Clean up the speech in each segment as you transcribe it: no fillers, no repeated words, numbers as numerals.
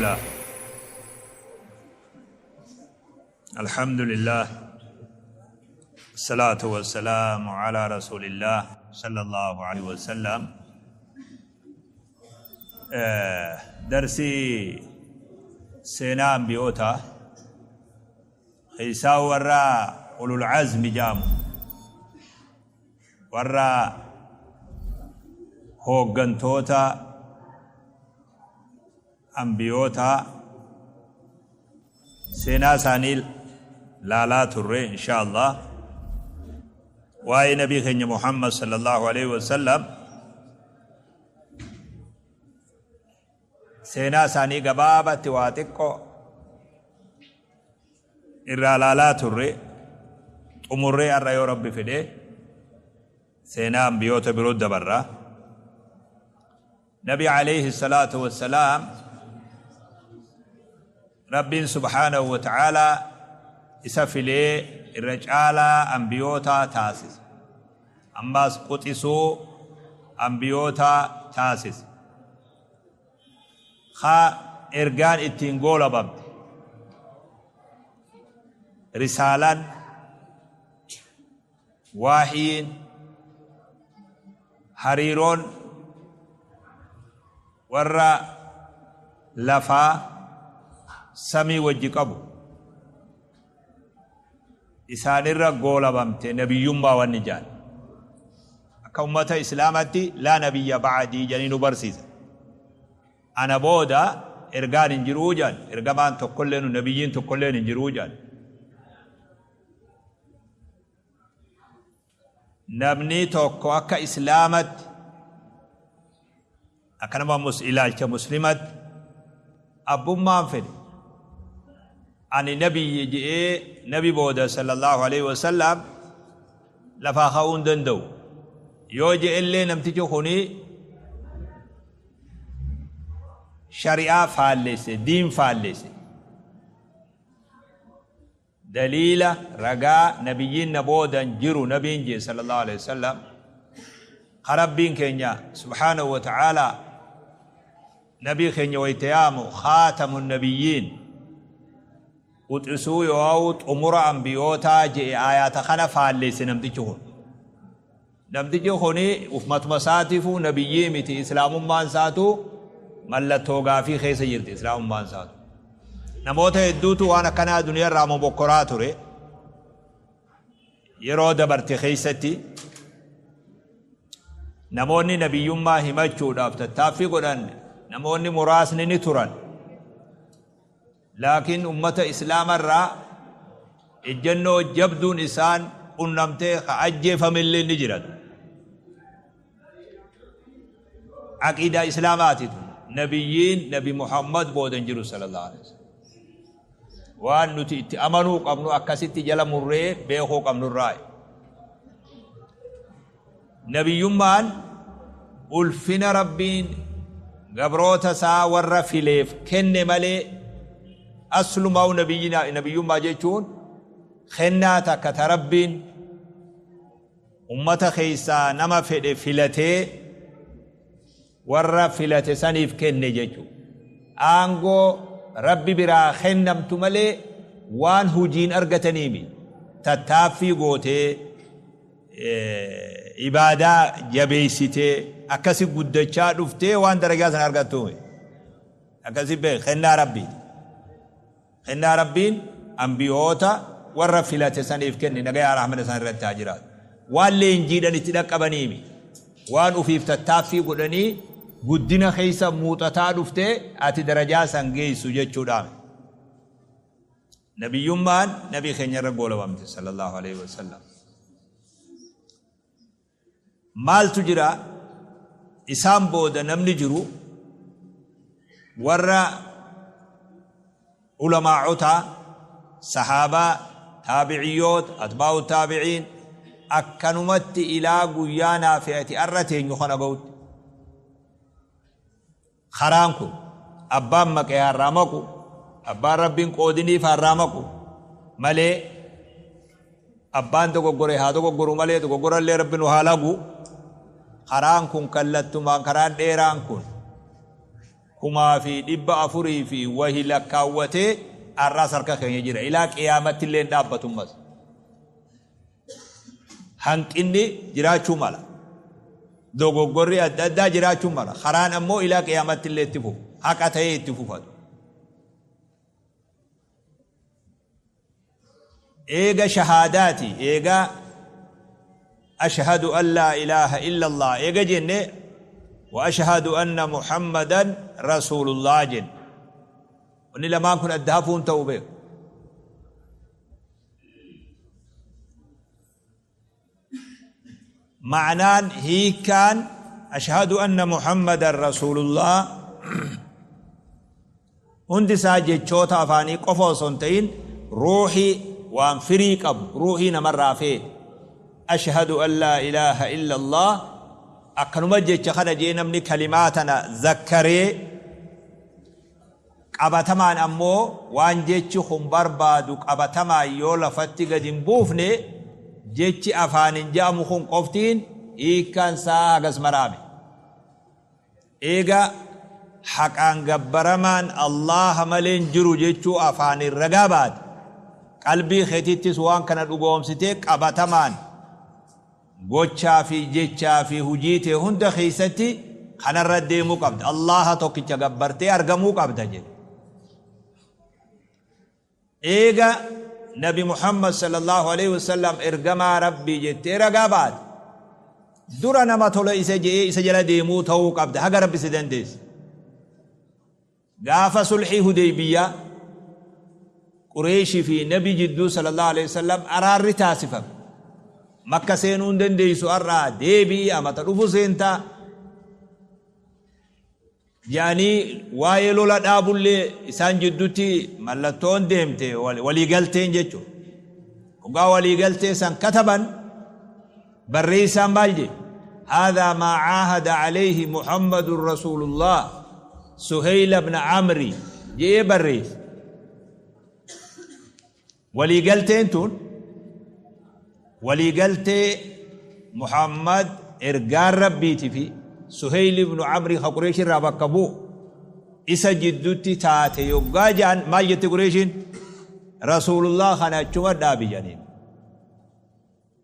الله. الحمد لله، الصلاة والسلام على رسول الله صلى الله عليه وسلم. درسي seenaa anbiyoota keessaa warra ulul azmi jaamu, warra hooggantoota anbiyoota, seenaa isaanii laalaa turre. Insha Allah, waa'ee nabii keenya Muhammad sallallahu alaihi wasallam seenaa isaanii gabaabatti waa xiqqoo irraa laalaa turre. Xumurree har'a yoo Rabbi fedhe seenaa anbiyoota biroo dabarra. Nabi alayhi salaatu wassalaam, Rabbiin subhaanahu wa ta'aalaa isa filee irra caalaa ambiyootaa taasise. Ammaas quxisuu ambiyootaa taasise. Ka ergaan ittiin goolabamte, risaalaan, waahiyiin, hariiroon warra lafaa samii wajji qabu isaanirra goolabamte nabiyyummaa wanni jaan. Akka ummata Islaamatti "laa nabiyya ba'dii" jedhanii nu barsiisa. Ana booda ergaan hin jiruu jaan, ergamaan tokkolleen, nabiyyiin tokkolleen hin jiruu jaan. Namni tokko akka Islaamatti, akka nama ilaalcha Muslimatti, abbummaan fedhe ani nabiyyi je'ee nabi booda sallallahu alaihi wasallam lafaa ka'uu hin danda'u yoo je'ellee, namtichi kuni shari'aa faallesse, diin faallesse. Daliila, ragaa nabiyyiin na boodan jiru nabiin jee sallallahu alaihi wasallam, ka Rabbiin keenya subhaanahu wa ta'aalaa nabii keenya wayta yaamu "khaatamu nabiyyiin", quxisuu yoo xumura ambiyootaa je'e, aayaata kana faallesse namtichi kun. Namtichi kuni ufmatuma isaatiifuu nabiyyii miti. Islaamummaan isaatu mallattoo gaafii keessa jirti islaamummaan isaatu. Namoota hedduutu waan akkanaa duniyaa irraa mobokkoraa ture. Yeroo dabarte keessatti namoonni nabiyyummaa himachuudhaaf tattaaffii godhan, namoonni muraasni ni turan. Laakiin ummata Islaamarraa ejjennoo jabduun isaan qunnamtee ka ajjeefamillee ni jiran. Aqiidaa Islaamaati tun. Nabiyyiin Nabi Muhammad booda hin jiru sallallahu alaihi wasallam. Waan nuti itti amanuu qabnu, akkasitti jala murree beekuu qabnurraa. Nabiyyummaan ulfina Rabbiin gabroota isaa warra fileef kenne malee, aslumaa nabiyyummaa jechuun kennaa takka ta Rabbiin ummata keessaa nama fedhe filatee warra filate saniif kenne jechuudha. Aangoo Rabbi biraa kennamtu malee waan hujiin argataniimi. Tattaaffii gootee, ibaadaa jabeessitee, akkasi guddachaa dhuftee waan darajaa sana argattuumi. Akkasi beek, kennaa Rabbiiti. Kennaa Rabbiin ambiyoota warra filate saniif kenne, nagayaa rahmata isaan irratti haa jiraatu. Waan leenjiidhaan itti dhaqqabaniimi. Waan ufiif tattaaffii godhanii guddina keessa muuxataa dhuftee ati darajaa san geessu jechuudhaan. Nabiyyummaan nabii keenya irra goolabamte sallallahu alaihi wasallam. Maaltu jira? Isaan booda namni jiru warra ulamaa'otaa, sahaabaa, taabiciyyoota, atbaa'u taabiciin, akkanumatti ilaa guyyaa naafi'ati arra teenyu kana ga'utti. Karaan kun abbaan maqee harraa maqu, abbaan Rabbiin qoodiniif harraa maqu malee, abbaan dogoggore haa dogoggoru malee, dogoggorallee Rabbi nu haa lagu. Karaan kun kallattumaan, karaan dheeraan kun 1400 fi wahi lakkaawwatee arraas harka keenya jira. Ilaa qiyaamatti illee hin dhaabbatu ammas. Hanqinni jiraachuu mala. Dogoggorri adda addaa jiraachuu mala. Karaan ammoo ilaa qiyaamatti illee itti fufu. Haqa ta'ee itti fufatu. Eega shahaadaati, eega ashhadu an laa ilaaha illallah eega jenne, wa ashhadu anna muhammadan rasuulullah jenne. Wanni lamaan kun adda hafuun ta'u beeku. Ma'naan hiikkaan ashhadu anna muhammadan rasuulullah hundi isaa jechoota afaanii qofa osoo hin ta'in ruuhii waan firii qabu ruuhii namarraa feete. Ashhadu an laa ilaaha illallah akkanuma jecha kana jee namni kalimaa tana zakkaree qabatamaan ammoo waan jechi kun barbaadu qabatamaan yoo lafatti gad hin buufne jechi afaanin ja'amu kun qoftiin hiikkaan isaa hagas maraame. Eega haqaan gabbaramaan Allaaha malee hin jiru jechuu afaanin ragaa baate, qalbii keetittis waan kana dhugoomsitee qabatamaan gochaa fi jechaa fi hujii tee hunda keessatti kanarra deemuu qabda. Allaaha tokkicha gabbartee argamuu qabda jedhe. Eega Nabi Muhammad sallallahu aleyhi wasallam ergamaa Rabbii jettee ragaa baate, dura nama tola isa je'ee isa jala deemuu ta'uu qabda haga Rabbi si dandeesse. Gaafa sulhii Hudeybiyyaa Qureeyshii fi Nabi jidduu sallallahu aleyhi wasallam araarri taasifame. Makka seenuu hin dandeessu har'aa deebi'i amata dhufu seentaa. Je'anii waa'ee lola dhaabullee isaan jiddutti mallattoon deemte walii galteen jechuudha. Hoggaa walii galtee san kataban barreessaan maal jedhe? Haadhaa maa caahada alayhi Muhammadun Rasuulullah Suheyla ibn Amri je'ee barreesse. Walii galteen tun walii galtee Muhammad ergaan Rabbiiti fi Suheyl ibnu Amri ka Qureesh irraa bakka bu'u isa jiddutti taate yoggaa ja'an maal jette Qureeshiin? Rasuulullah kana achuma dhaabi jedhaniin.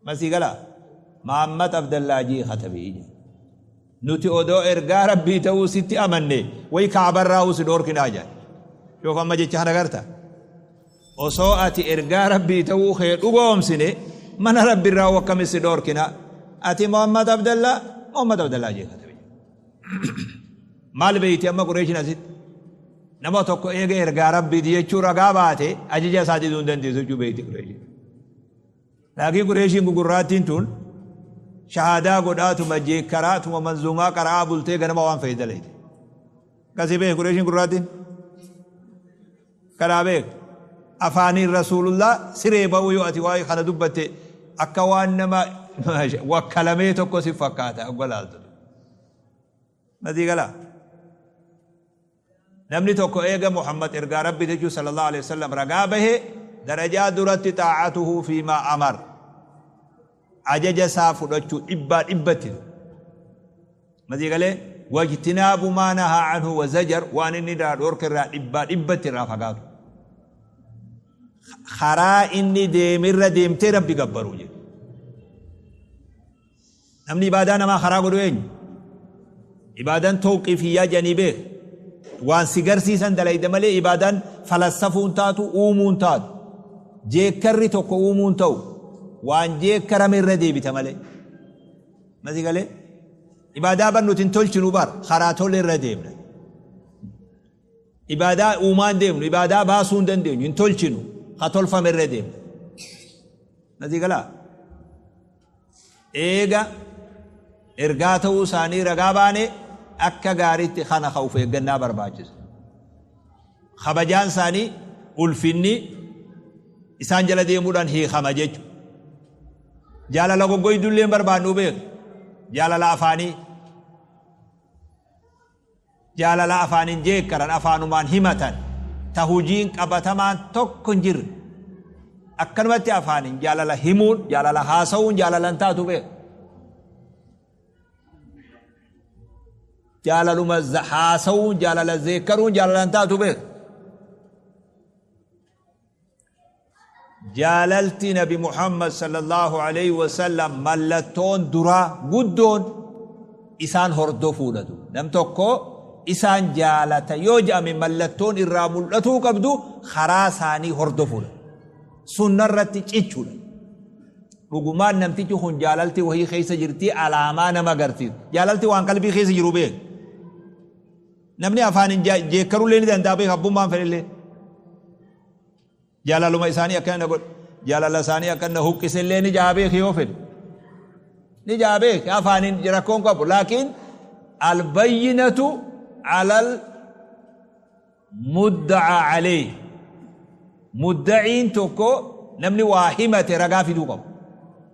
Masii galaa? Mahammad Abdallaa jii katabii jedhe. Nuti odoo ergaa Rabbii ta'uu sitti amanne way Ka'abarraahuu si dhoorkinaa jedhan. Shoof amma jecha kana garta? Osoo ati ergaa Rabbii ta'uu kee dhugoomsine mana Rabbirraahuu akkamitti si dhoorkina? Ati Muhammad Abdallaa Muhammad Abdallaa jee katabii jedhe. Maal beeyti amma Qureeshin asitti? Nama tokko eega ergaa Rabbiiti jechuu ragaa baate ajaja isaa diduu hin dandeessu jechuu beeyti Qureeshin. Laakiin Qureeshiin gugurraattiin tun shahaadaa godhaatuma jeekkaraatuma manzuumaa qara'aa bultee ganama waan feete dalayte. Akkasii beeki Qureeshiin gurraattiin. Kanaa beek. Afaaniin Rasuulullah siree ba'uu yoo ati waa'ee kana dubbatte akka waan nama wakkalamee tokko si fakkaata ogga laaltu. Masii galaa. Namni tokko eega Muhammad ergaa Rabbiiti jechuu sallallahu aleyhi wasallam ragaa bahe darajaa duratti xaa'atuhu fiimaa amar ajaja isaa fudhachuu dhibbaa dhibbatti. Masii galee wajtinaabu maa nahaa anhu wa zajar waan inni irraa dhoorke irraa dhibbaa dhibbatti irraa fagaatu. Karaa inni deemirra deemtee Rabbi gabbaruu jedhu. Namni ibaadaa namaa karaa godhu eenyu? Ibaadaan tawqiifiyyaa jedhanii beek. Waan si garsiisan dalayda malee ibaadaan falassafuun taatu, uumuun taatu. Jeekkarri tokko uumuun ta'u. Waan jeekkarame irra deebita malee. Masi galee? Ibaadaa bar nuti hin tolchinu bar karaa tole irra deemna. Ibaadaa uumaa hin deemnu, ibaadaa baasuu hin dandeenyu, hin tolchinu, ka tolfame irra deemna. Masi galaa? Eega ergaa ta'uu isaanii ragaa baane akka gaariitti kana ka of eeggannaa barbaachisa. Kabajaan isaanii ulfinni isaan jala deemuudhaan hiikama jechu. Jaalala goggoydullee hin barbaannu beeki. Jaalala afaanii. Jaalala afaanin jeekkaran, afaanumaan himatan, ta hujiin qabatamaan tokko hin jirre. Akkanumatti afaanin jaalala himuun, jaalala haasawuun jaalala hin taatu beeka. Jaalaluma haasawuun, jaalala zeekkaruun jaalala hin taatu beek. Jaalalti Nabi Muhammad sallallahu alayhi wasallam mallattoon duraa guddoon isaan hordofuudha. Nam tokko isaan jaalata yoo jedhame, mallattoon irraa mul'atuu qabdu karaa isaanii hordofuudha. Sunna irratti cichuudha. Dhugumaan namtichi kun jaalalti wahii keessa jirtii alaamaa nama agarsiisu. Jaalalti waan qalbii keessa jiru beek. Namni afaan hin jeekkarullee ni danda'a beek, abbummaan fedhellee. Jaalaluma isaanii akkana na godhe, jaalala isaanii akkana huqqisellee ni jaa beek yoo fedhe. Ni jaa beek, afaaniin rakkoon qabu. Laakiin albayyinatu alal mudda'a alayhi. Mudda'iin tokko, namni waa himate, ragaa fiduu qabu.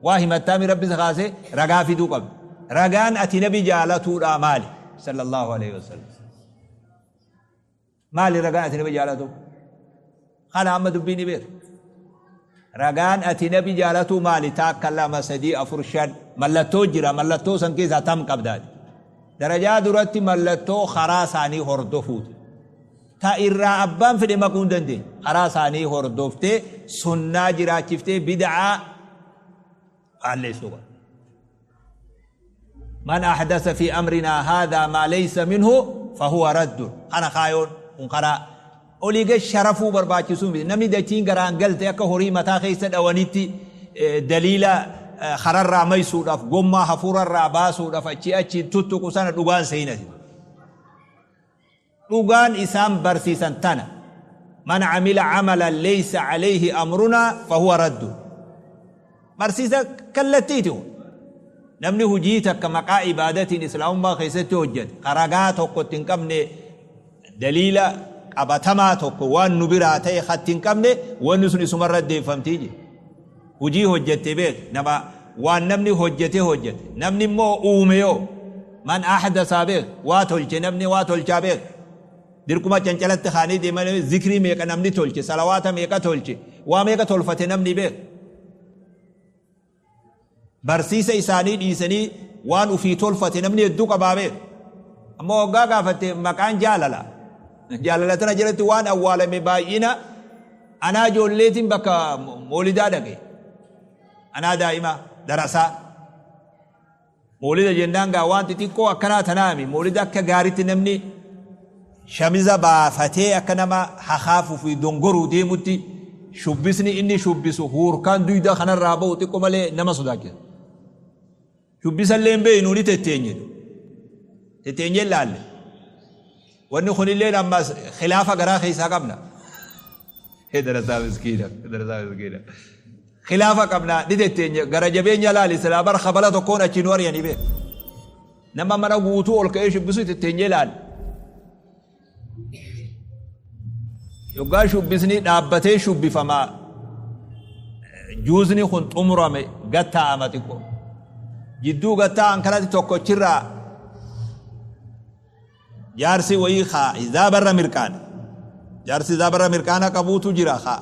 Waa himattaami Rabbi isa kaasee ragaa fiduu qabu. Ragaan ati Nabi jaalatuudha maali? Sallallahu alayhi wasallam. Maali ragaan ati Nabi jaalatu? Kana amma dubbii ni beeka. Ragaan ati Nabi jaalatu maali? Takka, lama, sadii, afur, shan. Mallattoo jira. Mallattoo san keessaa tam qabdaati? Darajaa duratti mallattoo karaa isaanii hordofuuti. Ta irraa abbaan fedhe maquu hin dandeenye. Karaa isaanii hordoftee, sunnaa jiraachiftee, bid'aa faalleessuu qaba. Man ahdasa fi amrinaa haadhaa maa laysa minhu fahuwa raddun. Kana kaayoon kun karaa olii gad sharafuu barbaachisuu miti. Namni dachiin garaan galte akka horii mataa keessa dhawanitti daliila kararraa maysuudhaaf, gommaa hafuurarraa baasuudhaaf achi achiin tuttuqu sana dhugaan seenati. Dhugaan isaan barsiisan tana. Man amila amalan laysa alayhi amrunaa fahuwa raddu. Barsiisa kallattiiti kun. Namni hujii takka maqaa ibaadatiin Islaamummaa keessatti hojjete, ka ragaa tokko itti hin qabne, daliila qabatamaa tokko waan nu biraa ta'e katti hin qabne, wanni sun isumarra deeffamtii jedhe. Hujii hojjette beek, nama waan namni hojjete hojjete. Namni immoo uume yoo man ahdasaa beek, waa tolche, namni waa tolchaa beek. Dirquma cancalatti kaanii deeman, zikrii meeqa namni tolche, salawaata meeqa tolche, waa meeqa tolfate namni beek. Barsiisa isaanii dhiisanii waan ufii tolfate namni hedduu qabaa beek. Ammoo waggaa gaafatte maqaan jaalala. Jaalala tana jalatti waan awwaalame baay'ina. Anaa ijoolleetiin bakka moolidaa dhaqe. Anaa daa'ima darasaa. Moolida jennaan gaa waan xixiqqoo akkanaa tanaami. Moolida akka gaaritti namni shamiza baafatee akka nama hakaafuu fi dongoruu deemutti, shubbisni inni shubbisu huurkaan duyda kanarraa ba'u xiqqoo malee nama sodaachisa. Shubbisa illee hin beeknu, ni tetteenye. Tetteenye laalle. Wanni kunillee ammas khilaafa garaa keessaa qabna. Darasaa miskiina. Darasaa miskiina. Khilaafa qabna, ni tetteenye, gara jabeenya laali, silaa bar kabala tokkoon achi nu ari'anii beek. Nama mana guutuu ol ka'ee shubbisu tetteenye laali. Yoggaa shubbisni dhaabbatee shubbifamaa, juuzni kun xumurame, gattaa'ama xiqqoo. Jidduu gattaa'an kanatti tokkochirraa jaarsi wayii kaa hizaabarra mirqaana. Jaarsi hizaabarra mirqaana qabuutu jira, kaa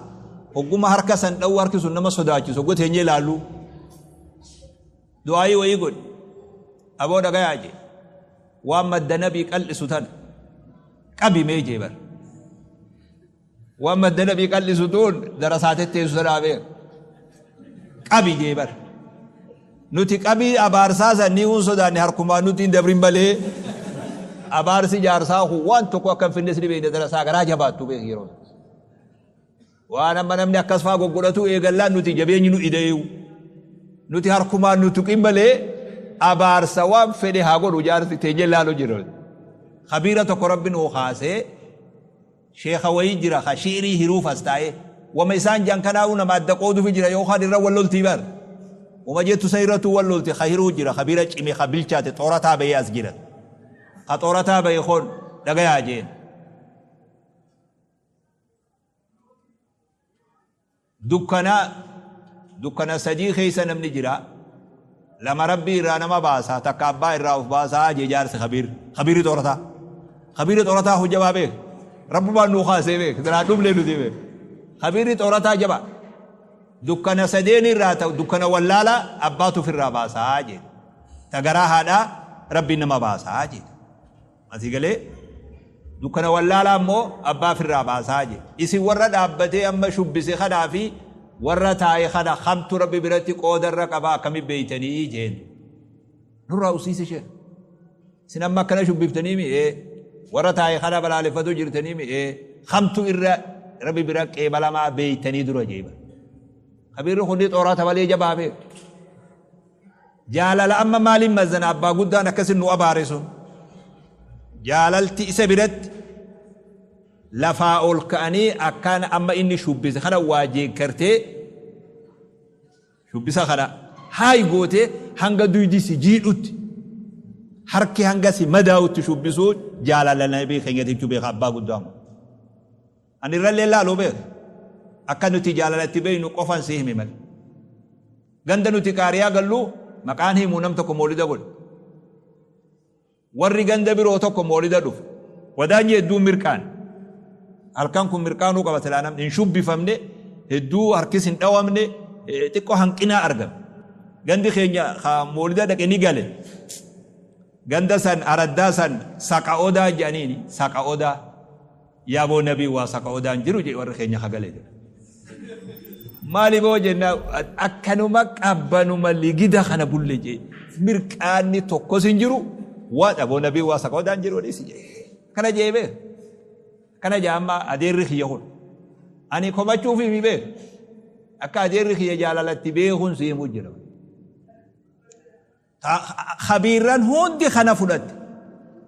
hogguma harka san dha'u harki sun nama sodaachisu, hogguu teenyee ilaallu. Du'aayii wayii godhi. Aboo dhagayaa jee. Waan madda Nabii qal'isu tana qabi mee jee bar. Waan madda Nabii qal'isu tuun darasaa tetteessu sanaa beek. Qabi jee bar. Nuti qabii abaarsaa san ni hun sodaanne, harkumaan nuti hin dabrin malee, abaarsi jaarsaa kun waan tokko akka hin finnes ni beekna, darasaa garaa jabaattu beek yeroo. Waan amma namni akkas faa goggodhatu eegallaan nuti jabeenyi nu ida'eewu. Nuti harkumaan nu tuqin malee, abaarsa waan fedhe haa godhu jaarsi, teenyee laalu jira. Kabiira tokko Rabbi nuu kaasee, sheeka wayii jira ka shi'irii hiruuf as taa'ee. Wama isaan jan kanaa'uu nama adda qoodufi jira, yookaan irra wal loltii bar. Wama jettu san irrattuu wal lolti, ka hiruu jira, kabiira cime, ka bilchaate, xoorataa bahee as jira. Ka xoorataa bahe kun dhagayaa jeen. Dukkana sadii keessa namni jira. Lama Rabbii irraa nama baasa, takka abbaa irraa of baasaa jee jaarsi kabiir. Kabiirri xoorataa. Kabiirri xoorataa kun jabaa beek. Rabbumaan nuu kaasee beek. Silaa dhumnee nuti beek. Kabiirri xoorataa jabaa. Dukkana sadeen irraa ta'u dukkana wallaalaa abbaatu ofirraa baasaa jee. Ta garaa haadhaa Rabbiin nama baasaa jee. Asii galee dukkana wallaalaa immoo abbaa firraa baasaa je. Isin warra dhaabbatee amma shubbise kanaa fi warra taa'e kana kamtu Rabbi biratti qooda irra qabaa akkami beeytanii jeen. Nurraa usiise sheekh. Isin amma akkana shubbiftanii mi ee warra taa'e kana balaaleffatu jirtanii mi ee kamtu irra Rabbi bira qeebalamaa beeytanii dura jeeba. Kabiirri kun ni xoorata malee jabaa beeku. Jaalala amma maaliin mazzana abbaa guddaan akkasin nu abaare sun. Jaalalti isa biratti lafaa ol ka'anii akkaan amma inni shubbise kana waa jeekkartee shubbisa kana haay gootee hanga duydi si jiidhutti harki hanga si madaa'utti shubbisuu jaalala nabii keenya jechuu beeka abbaa guddaan kun. Ani irrallee laaluu beeka. Akka nuti jaalalatti beeknu qofan si hime malee. Ganda nuti qaariyaa gallu maqaan himu nam tokko moolida godhe. Warri ganda biroo tokko moolida dhufe. Wadaanyi hedduun mirqaan. Halkan kun mirqaanuu qaba silaa namni hin shubbifamne, hedduu harkis hin dhawamne, xiqqoo hanqinaa argame. Gandi keenya ka moolida dhaqe ni gale. Ganda san araddaa san saqa odaa jedhaniini saqa odaa. Yaa boo nabii waa saqa odaan jiru jedhe warri keenya ka gale jedha. Maali boo jenna akkanuma qabbanuma ligida kana bulle jee mirqaanni tokkos hin jiru waan aboo nabii waa saqa odaan jiru dhiisi jee. Kana jee beek. Kana jee amma adeerri kiyya kun. Ani komachuuf himi beek. Akka adeerri kiyya jaalalatti beekuun si himu jira. Khabiirran hundi kana fudhatte.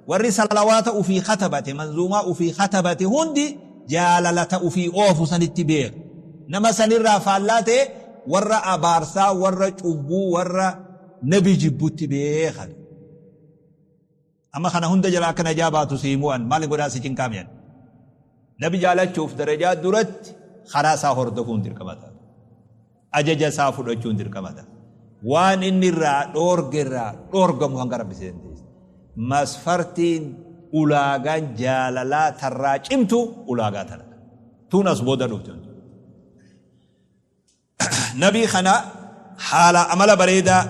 Warri salawaata ufii katabate, manzuumaa ufii katabate hundi jaalala ta ufii oofu sanitti beeka. Nama sanirraa faallaa ta'e warra abaarsaa, warra cubbuu, warra nabi jibbutti beeka. Amma kana hunda jala akka najaa baatu si himuu an maalin godhaa si cinqaami an. Nabi jaalachuuf darajaa duratti karaa isaa hordofuun dirqama ta'a. Ajaja isaa fudhachuun dirqama ta'a. Waan inni irraa dhoorge irraa dhoorgamu hanga Rabbi si dandeesse. Masfartiin ulaagaan jaalalaa tarraa cimtu ulaagaa tana. Tuun as booda dhufte. Nabii kana haala amala bareedaa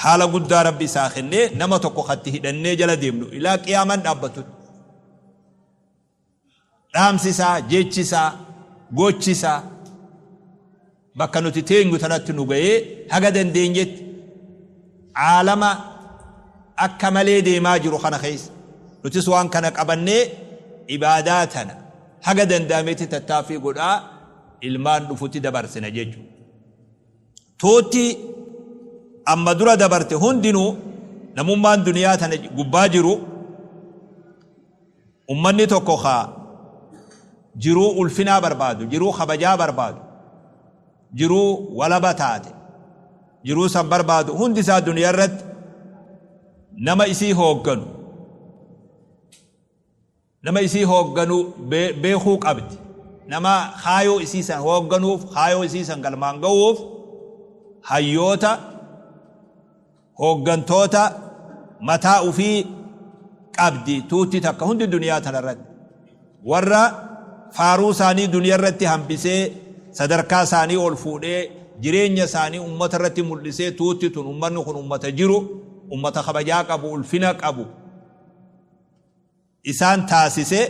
haala guddaa Rabbi isaa kennee nama tokko katti hidhannee jala deemnu ilaa qiyaamaan dhaabbatutti. Dhaamsi isaa, jechi isaa, gochi isaa bakka nuti teenyu tanatti nu ga'ee haga dandeenyetti caalama akka malee deemaa jiru kana keessa nutis waan kana qabannee ibaadaa tana haga danda'ametti tattaaffii godhaa ilmaan dhufutti dabarsina jechuudha. Tuutti amma dura dabarte hundinuu namummaan duniyaa tana gubbaa jiru ummanni tokko ka jiruu ulfinaa barbaadu, jiruu kabajaa barbaadu, jiruu walaba taate, jiruu san barbaadu hundi isaa duniyaa irratti nama isii hoogganu Nama isii hoogganu beekuu qabdi. Nama kaayoo isii san hoogganuuf, kaayoo isii san galmaan gahuuf hayyoota, hooggantoota mataa ufii qabdi tuutti takka hundi duniyaa tana irratti. Warra faaruu isaanii duniyaa irratti hambisee sadarkaa isaanii ol fuudhee jireenya isaanii ummata irratti mul'isee tuutti tun ummanni kun ummata jiru, ummata kabajaa qabu, ulfina qabu, isaan taasise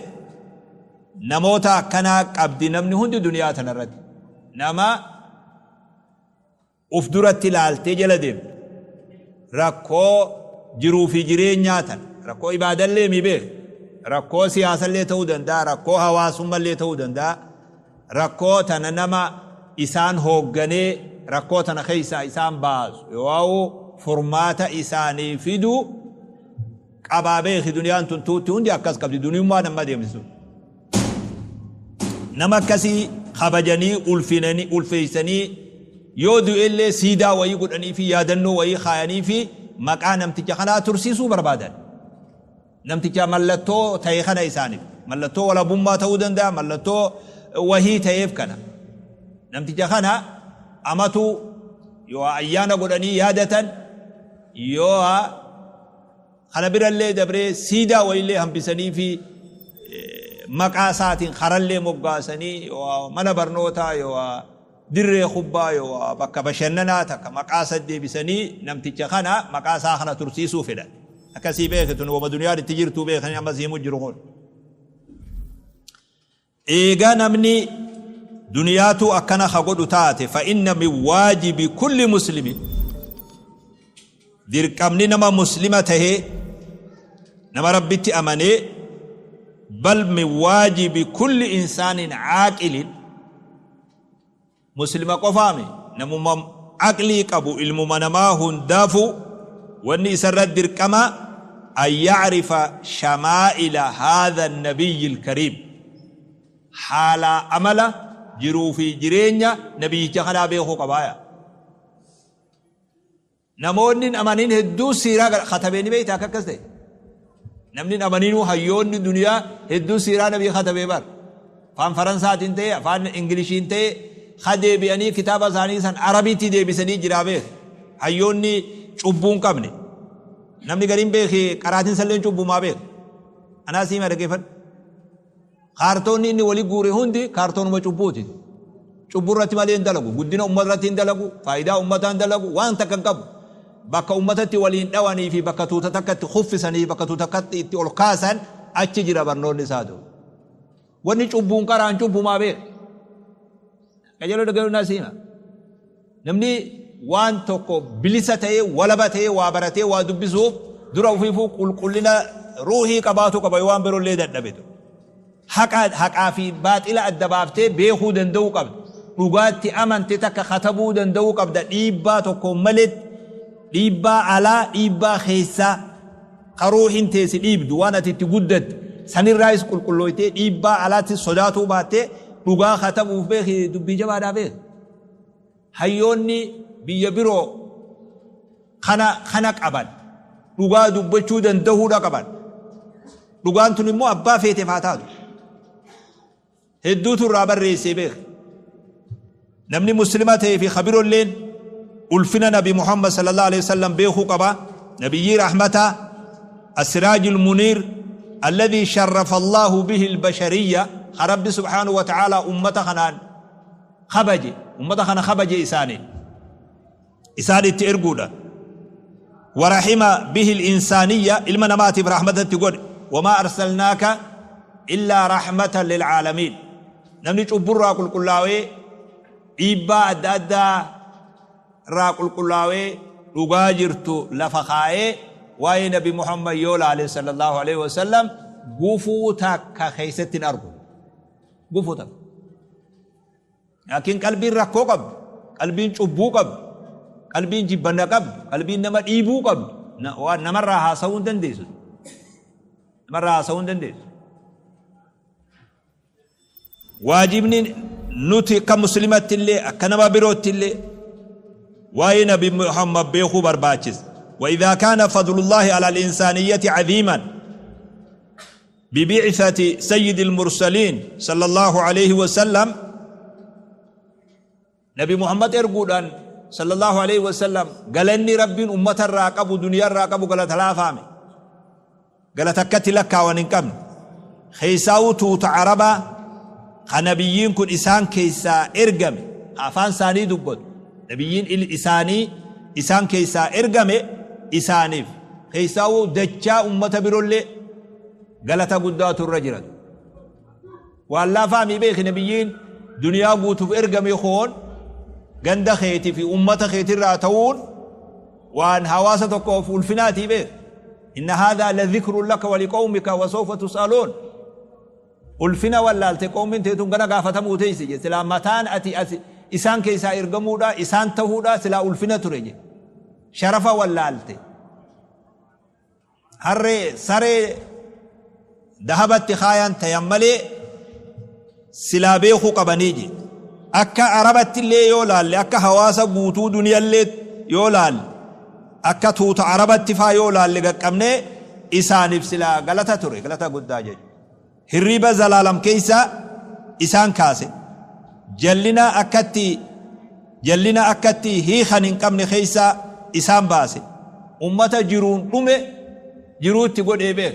namoota akkanaa qabdi namni hundi duniyaa tana irratti nama uf duratti ilaaltee jala deemtu rakkoo jiruu fi jireenyaa tana rakkoo ibaadallee mi beek rakkoo siyaasallee ta'uu danda'a rakkoo hawaasummallee ta'uu danda'a rakkoo tana nama isaan hoogganee rakkoo tana keessaa isaan baasu yoo furmaata isaanii fidu qabaa beeki duniyaan tun tuutti hundi akkas qabdi duniyummaan amma deemsisu nama akkasii kabajanii ulfinanii ulfeessanii yoo du'ellee siidaa wayii godhanii fi yaadannoo wayii kaayanii fi maqaa namticha kanaa tursiisuu barbaadan. Namticha mallattoo ta'e kana isaaniif mallattoo walabummaa ta'uu danda'a mallattoo wahii ta'eef kana namticha kana amatu yoo ayyaana godhanii yaadatan yoo Kana birallee dabree siidaa wayiillee hambisaniifi maqaa isaatiin karallee moggaasanii yoo mana barnootaa yoo dirree kubbaa yoo bakka bashannanaa takka maqaa isa deebisanii namticha kana maqaa isaa kana tursiisuu fedhan. Akkasii beeki tun wama duniyaan itti jirtuu beekanii amma siimu jiru kun. Eega namni duniyaatuu akkana ka godhu taate, fa inna min waajibi kulli muslimin, dirqamni nama muslima tahee nama Rabbitti amanee, bal min waajibi kulli insaanin caaqilin, Muslima qofaami, namuma aqlii qabu, ilmuma namaa hundaafuu wanni isarra dirqama an yacrifa shamaa'ila haadha nabiyyi alkariim, haalaa amala jiruu fi jireenya nabiyyicha kanaa beekuu qabaaya. Namoonni hin amanin hedduu siiraa katabee ni beektaa akka akkas ta'e. Namni hin amaninuu hayyoonni duniyaa hedduu siiraa nabii katabee bar. Afaan Faransaatiin ta'e, afaan Ingilishiin ta'e, ka deebi'anii kitaaba isaanii san Arabiitti deebisanii jiraa beek. Hayyoonni cubbuu hin qabne. Namni gariin beeki qaraatiin salleen cubbumaa beek. Anaa siima dhaggeeffadhu. Kaartoonni inni wali guure hundi kaartoonuma cubbuuti. Cubbuu irratti malee hin dalagu. Guddina ummata irratti hin dalagu. Faayidaa ummataa hin dalagu. Waan takka hin qabu. Bakka ummatatti waliin dhawanii fi bakka tuuta takka itti kuffisanii fi bakka tuuta takkatti itti ol kaasan achi jira barnoonni isaa ta'u. Wanni cubbuun qaraan cubbumaa beeka. Qajeeloo dhaggeeffadhu naa siima. Namni waan tokko bilisa ta'ee, walaba ta'ee, waa baratee waa dubbisuuf dura ofiifuu qulqullina ruuhii qabaatu qaba yoo waan biroollee dadhabetu. Haqa haqaa fi baaxila adda baaftee beekuu danda'uu qabda. Dhugaatti amante takka katabuu danda'uu qabda dhiibbaa tokkoon maletti, dhiibbaa alaa, dhiibbaa keessaa ka ruuhiin tee si dhiibdu, waan ati itti guddatte sanirraayis qulqullooytee, dhiibbaa alaatti sodaatuu baattee dhugaa katabuuf beeki dubbii jabaadhaa beeki. Hayyoonni biyya biroo kana kana qaban dhugaa dubbachuu dandahuudha qaban. Dhugaan tun immoo abbaa feeteef haa taatu. Hedduutu irraa barreessee beeka. Namni muslima ta'ee fi kabirolleen ulfina Nabi Muhammad sallallahu alaihi wasallam beekuu qaba. Nabiyyii rahmataa, as-siraajul muniir alladhii sharrafa Allahu bihi al-bashariyya, ka Rabbi subhaanahu wa ta'ala ummata kanaan kabaje, ummata kana kabaje isaaniin isaan itti erguudha. Warahima bihi al-insaaniyya, ilma namaatiif rahmata itti godhe. Wamaa arsalnaaka illaa rahmatan lil'aalamiin. Namni cubburraa qulqullaawee, dhiibbaa adda addaa irraa qulqullaawee, dhugaa jirtu lafa kaa'ee waa'ee Nabi Muhammad yoo laale sallallahu alaihi wasallam gufuu takka keessatti hin argu. Gufuu takka. Laakiin qalbiin rakkoo qabdu, qalbiin cubbuu qabdu, qalbiin jibbanna qabdu, qalbiin nama dhiibuu qabdu, waan namarraa haasa'uu hin dandeessu. Namarraa haasa'uu hin dandeessu. Waajibni nuti akka muslimatti illee, akka nama birootti illee waa'ee Nabi Muhammad beekuu barbaachisa. وإذا كان فضل الله على الإنسانية عظيما ببعثة سيد المرسلين صلى الله عليه وسلم، نبي محمد erguudhaan صلى الله عليه وسلم galanni Rabbiin ummata irraa qabu, duniyaa irraa qabu, galata laafaame galata akkatti lakkaawan hin qabne, keessaa'uu tuuta Arabaa ka nabiyyiin kun isaan keessaa ergame, ka afaan isaanii dubbatu, nabiyyiin isaanii isaan keessaa ergame, isaaniif keessaa'uu dachaa ummata birollee galata guddaatu irra jira. Waan laafaamii beeki, nabiyyiin duniyaa guutuuf ergame koon ganda keetii fi ummata keetirraa ta'uun waan hawaasa tokkoof ulfinaatii beek. Inna haadhaa la dhikrun laka wa liqawmika wa sawfa tus'aluun. Ulfina wallaalte, qawmiin teetun gana gaafatamuu teessi je. Silaa mataan ati as isaan keessaa ergamuudha, isaan ta'uudha, silaa ulfina ture je. Sharafa wallaalte. Harree saree dahabatti kaayan tayan malee silaa beekuu qabanii je. Akka Arabatti illee yoo laalle, akka hawaasa guutuu duniyallee yoo laalle, akka tuuta Arabatti faa yoo laalle gaqqabnee, isaaniif silaa galata ture, galata guddaa jechuudha. Hirriiba zalaalam keessa isaan kaase. Jallina akkatti jallina akkatti hiikan hin qabne keessa isaan baase. Ummata jiruun dhume jiruutti godhee beek.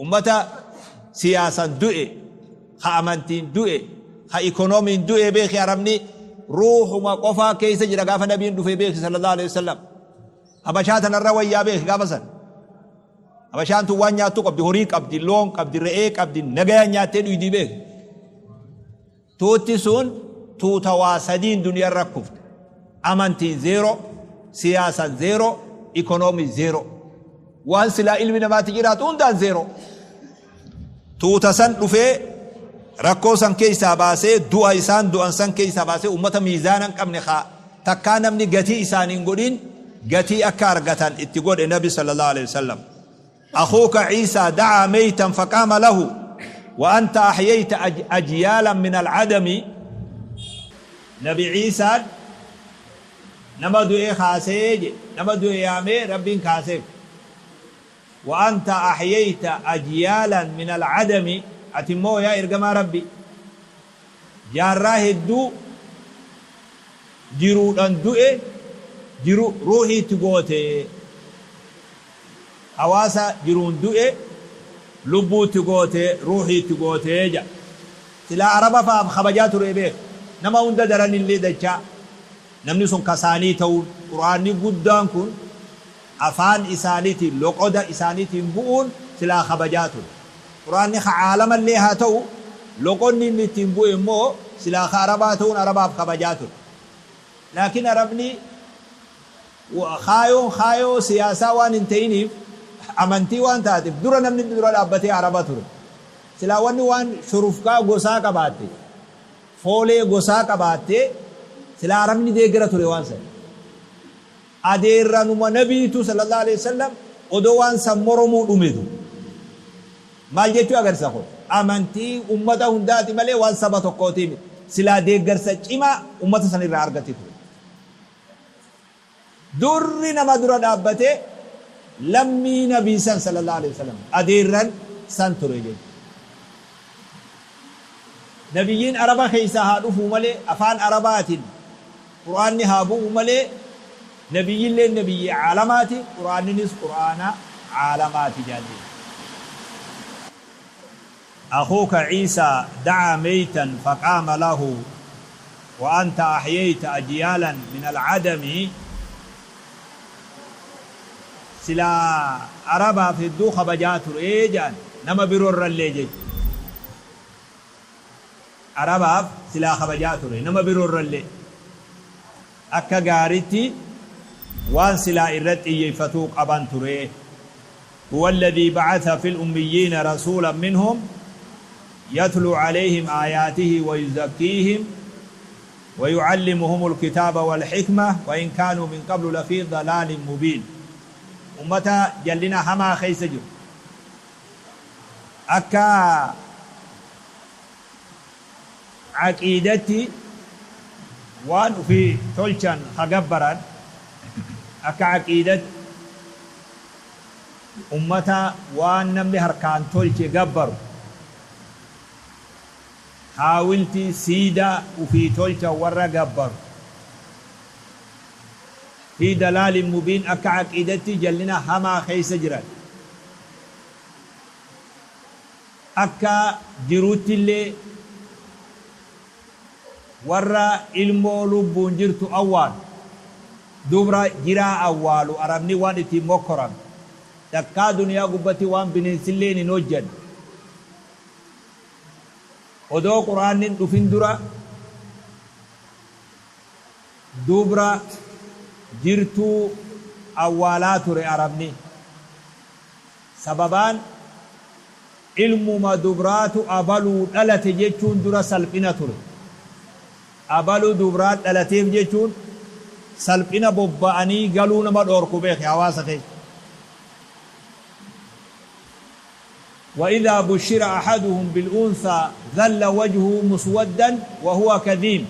Ummata siyaasan du'e, ka amantiin du'e, ka ikonomiin du'e beeki. Arabni ruuhuma qofaa keessa jira gaafa nabiin dhufe beeki sallallahu alaihi wasallam. Habashaa tanarra wayyaa beeki gaafa san. Habashaan tun waan nyaattu qabdi, horii qabdi, loon qabdi, re'ee qabdi, nagayaan nyaattee dhuydi beek. Tuutti sun tuuta waa sadiin duniyarra kufte. Amantiin zeero, siyaasaan zeero, ikonoomii zeero. Waan silaa ilmi namaatti jiraatu hundaan zeero. Tuuta san dhufee rakkoo san keessaa baasee, du'a isaan du'an san keessaa baasee, ummata miizaana hin qabne kaa takkaa namni gatii isaanii hin godhin gatii akka argatan itti godhe Nabi sallallahu alaihi wasallam. Akhuuka Ciisaa dacaa meytan faqaama lahu wa anta ahyayta ajyaalan min alcadami. Nabi Ciisaan nama du'e kaasee jedhe, nama du'e yaamee Rabbiin kaaseef. Wa anta ahyayta ajyaalan min alcadami, ati immoo yaa ergamaa Rabbi jaarraa hedduu jiruudhan du'e jiru ruuhii itti goote, hawaasa jiruun du'e lubbuu itti goote, ruuhii itti goote jedha. Silaa Araba fa'aaf kabajaa ture beek, nama hunda daranillee dachaa namni sun kasaanii ta'uun, Qur'aanni guddaan kun afaan isaaniitiin, loqoda isaaniitiin bu'uun silaa kabajaa ture. Qur'aanni ka caalamallee haa ta'u, loqonni inni ittiin bu'e immoo silaa ka Arabaa ta'uun Arabaaf kabajaa ture. Laakiin Arabni kaayoon kaayoo siyaasaa waan hin ta'iniif, amantii waan taateef, dura namni dura dhaabbatee Araba ture. Silaa wanni waan shurufkaa gosaa qabaatte, foolee gosaa qabaatte, silaa Arabni deeggara ture waan san. Adeerranuma Nabiitu sallallahu alaihi wasallam odoo waan san moromuu dhumetu. Maal jechuu agarsiisa kun? Amantii ummata hundaati malee waan saba tokkootii miti. Silaa deeggarsa cimaa ummata san irraa argatti ture. Durri nama dura dhaabbatee lammii Nabii san sallallahu alaihi wasallam adeerran san ture jechuudha. Nabiyyiin Araba keessaa haa dhufuu malee, afaan Arabaatiin Qur'aanni haa bu'u malee, nabiyyilleen nabiyyi caalamaati, Qur'aanninis Qur'aana caalamaati jaallee. Akhuuka Ciisaa dacaa meytan faqaama lahu wa anta ahyayta ajyaalan min alcadami. Silaa Arabaaf hedduu kabajaa ture jedhan, nama biroorrallee jechu. Arabaaf silaa kabajaa ture, nama biroorrallee. Akka gaaritti waan silaa irratti xiyyeeffatuu qaban ture. Huwa alladhii ba'atha fil ummiyyiina rasuulan minhum yatluu alayhim aayaatihi wa yuzakkiihim wa yu'allimuhumul kitaaba wal hikmah wa in kaanuu min qablu lafii dalaalin mubiin. Ummata jallina hamaa keessa jiru. Akka aqiidatti waan ufii tolchan ka gabbaran, akka aqiidatti ummata waan namni harkaan tolche gabbaru, haawiltii siidaa ufii tolchan warra gabbaru, fii dalaalin mubiin, akka aqiidatti jallina hamaa keessa jiran. Akka jiruuttillee warra ilmoo lubbuun jirtu awwaalu, dubra jiraa awwaalu. Arabni waan ittiin mokkoran takkaa duniyaa gubbatti waan bineensilleen hin hojjanne. Odoo Qur'aanni hin dhufin dura dubra jirtuu awwaalaa ture Arabni. Sababaan ilmuma dubraatu abaluu dhalate jechuun dura salphina ture. Abalu dubraa dhalateef jechuun salphina bobba'anii galuu nama dhoorku beeki hawaasa keessa. وإذا بشر أحدهم بالأنثى ظل وجهه مسودا وهو كظيم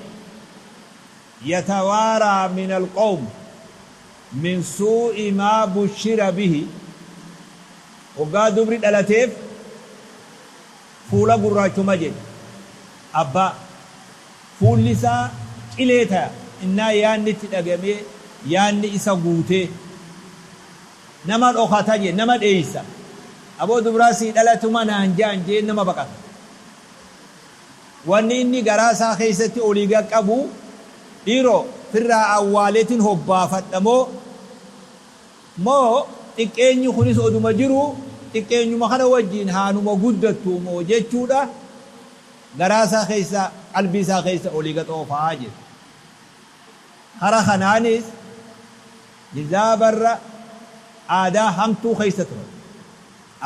يتوارى من القوم من سوء ما بشر به. Hoggaa dubri dhalateef fuula gurraachuma jedhe abbaa, fuulli isaa cilee taya innaa yaanni itti dhagamee yaanni isa guutee nama dhokata jedhe, nama dheeysa. Aboo, dubraa sii dhalatuma naan ja'an jee nama baqata. Wanni inni garaa isaa keessatti olii gad qabu, dhiiroo firraa awwaaleetiin hobbaafadha moo xiqqeenyi kunis oduma jiru xiqqeenyuma kana wajjiin haanuma guddattuu moo jechuudha garaa isaa keessa qalbii isaa keessa olii gad oofaa jira. Kara kanaanis hizaabarra aadaa hamtuu keessa turan.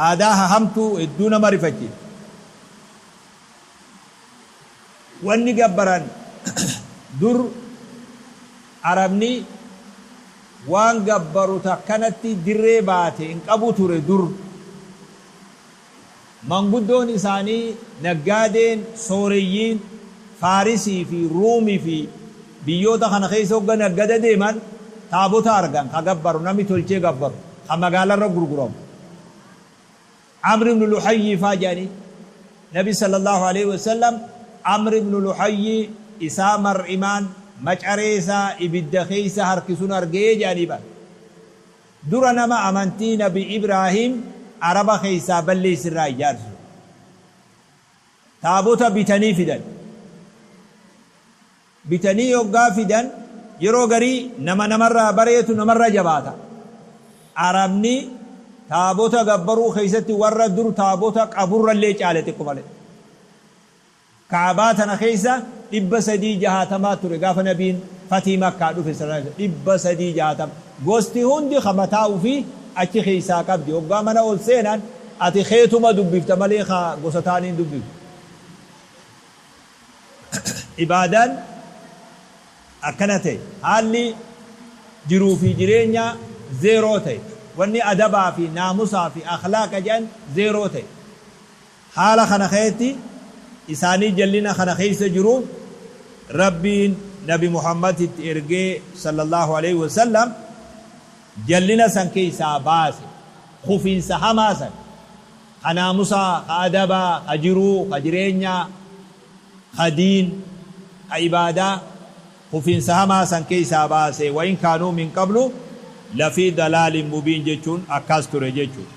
Aadaa hahamtuu hedduu nama rifachiifti. Wanni gabbaran dur Arabni waan gabbaru takkanatti dirree baate hin qabu ture dur. Manguddoon isaanii naggaadeen sooreyyiin Faarisii fi Ruumii fi biyyoota kana keessa hogga naggada deeman taabota argan ka gabbaru namni tolchee gabbaru ka magaalarra gurguramu. Amr ibn Luhayyii faa jedhanii Nabi sallallaahu aleyhi wa sallam Amr ibn Luhayyii isaa mar'imaan macaree isaa ibidda keessa harkisun argee jedhanii bar. Dura nama amantii Nabi Ibraahiim Araba keessaa balleesse irraa ijaarsisu. Taabota bitanii fidan. Bitanii yoggaa fidan yeroo garii nama namarraa bareetu namarra jabaata. Arabni taabota gabbaruu keessatti warra dur taabota qaburrallee caale xiqqo malee. Ka'abaa tana keessa 360 ture gaafa Nabiin fathii Makkaa dhufe sallallahu aleyhi wa sallam 360 gosti hundi ka mataa ufii achi keessaa qabdi hoggaa mana ol seenan ati keetuma dubbifta malee ka gosa taanii hin dubbiftu. Ibaadaan akkana ta'e haalli jiruu fi jireenyaa zeeroo ta'e wanni adabaa fi naamusaa fi akhlaaqa jedhan zeeroo ta'e. Haala kana keetti isaanii jallina kana keessa jiru Rabbiin Nabi Muhammaditti ergee sallallaahu aleyhi wa sallam jallina san keessaa baase kufiinsa hamaa san ka naamusaa ka adabaa ka jiruu ka jireenyaa ka diin ka ibaadaa kufiinsa hamaa san keessaa baase wa in kaanuu min qablu lafii dalaalin mubiin jechuun akkas ture jechuudha.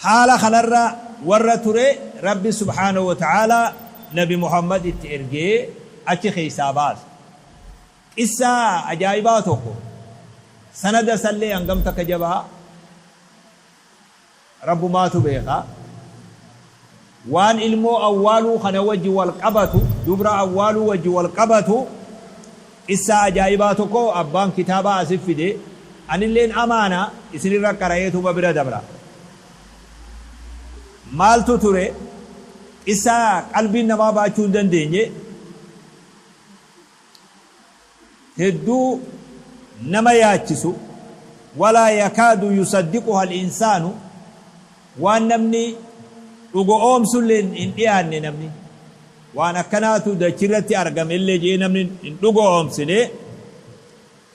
Haala kanarra warra ture Rabbi subhaanahu wa ta'aalaa Nabi Muhammad itti ergee achi keessaa baase. Qissaa ajaa'ibaa tokko sanada isallee hangam takka jabaa Rabbumaatu beeka. Waan ilmoo awwaaluu kana wajji wal qabatu, dubra awwaaluu wajji wal qabatu, qissaa ajaa'ibaa tokko abbaan kitaabaa asi fide, anilleen amaana isinirra qara'eetuma bira dabra. Maaltu ture? Qissaa qalbiin namaa baachuu hin dandeenye, hedduu nama yaachisu, walaa yakaadu yusaddiquha al-insaanu, waan namni dhugo'oomsullee hin dhiyaanne namni waan akkanaatu dachirratti argamellee je'ee namni hin dhugo'oomsine,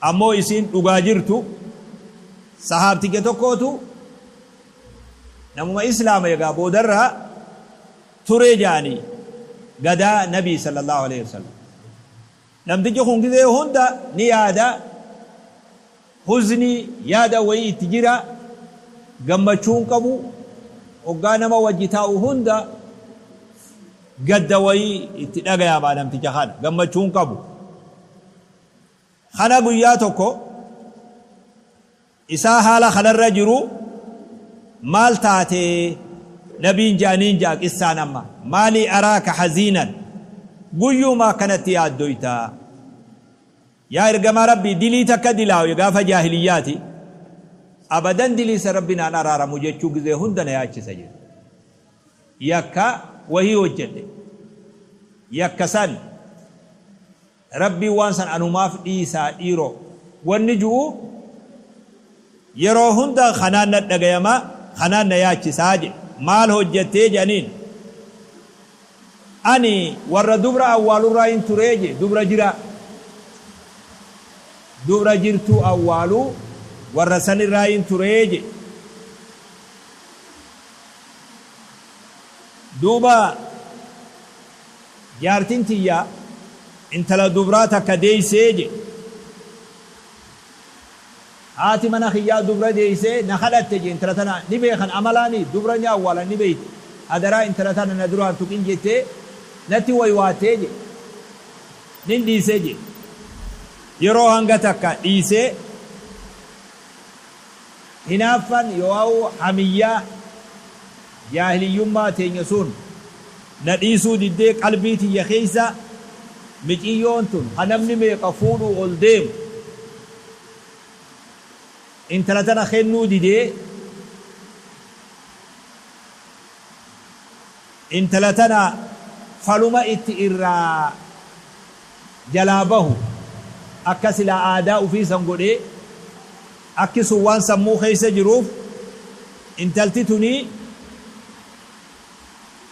ammoo isiin dhugaa jirtu. Sahaabticha tokkootu namuma islaama egaa boodarra ture ja'anii gadaa nabii sallallahu aleyhi wasallam. Namtichi kun gizee hunda ni yaada, huznii, yaada wayii itti jira, gammachuu hin qabu, hoggaa nama wajji taa'u hunda gadda wayii itti dhagayama namticha kana, gammachuu hin qabu. Kana guyyaa tokko Isaa haala kanarra jiru maal taate nabiin je'aniin je'a qissaan amma maalii araaka haziinan guyyuma akkanatti yaaddoyta yaa ergamaa rabbii dilii takka dilaawe gaafa jaahiliyyaati abadan diliisa rabbi naan araaramu jechuu gizee hunda na yaachisa jedhe yakka wahii hojjedhe yakka san Rabbiin waan san anumaaf dhiisaa dhiiroo wanni ju'u yeroo hunda kanaan na dhagayama kanaan na yaachisaa je'e. Maal hojjattee je'aniin. Ani warra dubra awwaalurraayin turee je'e dubra jiraa. Dubra jirtuu awwaalu warra sanirraayin turee je'e. Duuba. Jaartin tiyya intala dubraa takka deeysee jedhe. Haati mana kiyyaa dubra deeysee na kadhatte jedhe intala tana ni beekan amalaani dubra ni awwaalan ni beeyti hadaraa intala tana na duraa hin tuqin jettee natti waywaattee jedhe. Nin dhiise jedhe. Yeroo hanga takka dhiisee Hinaaffan yoo hamiyyaa jaahiliyyummaa teenya sun na dhiisuu diddee qalbii tiyya keessa miciyyoon tun ha namni meeqa fuudhuu ol deemu intala tana kennuu didee intala tana faluma itti irraa jalaa bahu akka silaa aadaa ufii san godhee akki sun waan sammuu keessa jiruuf intalti tunii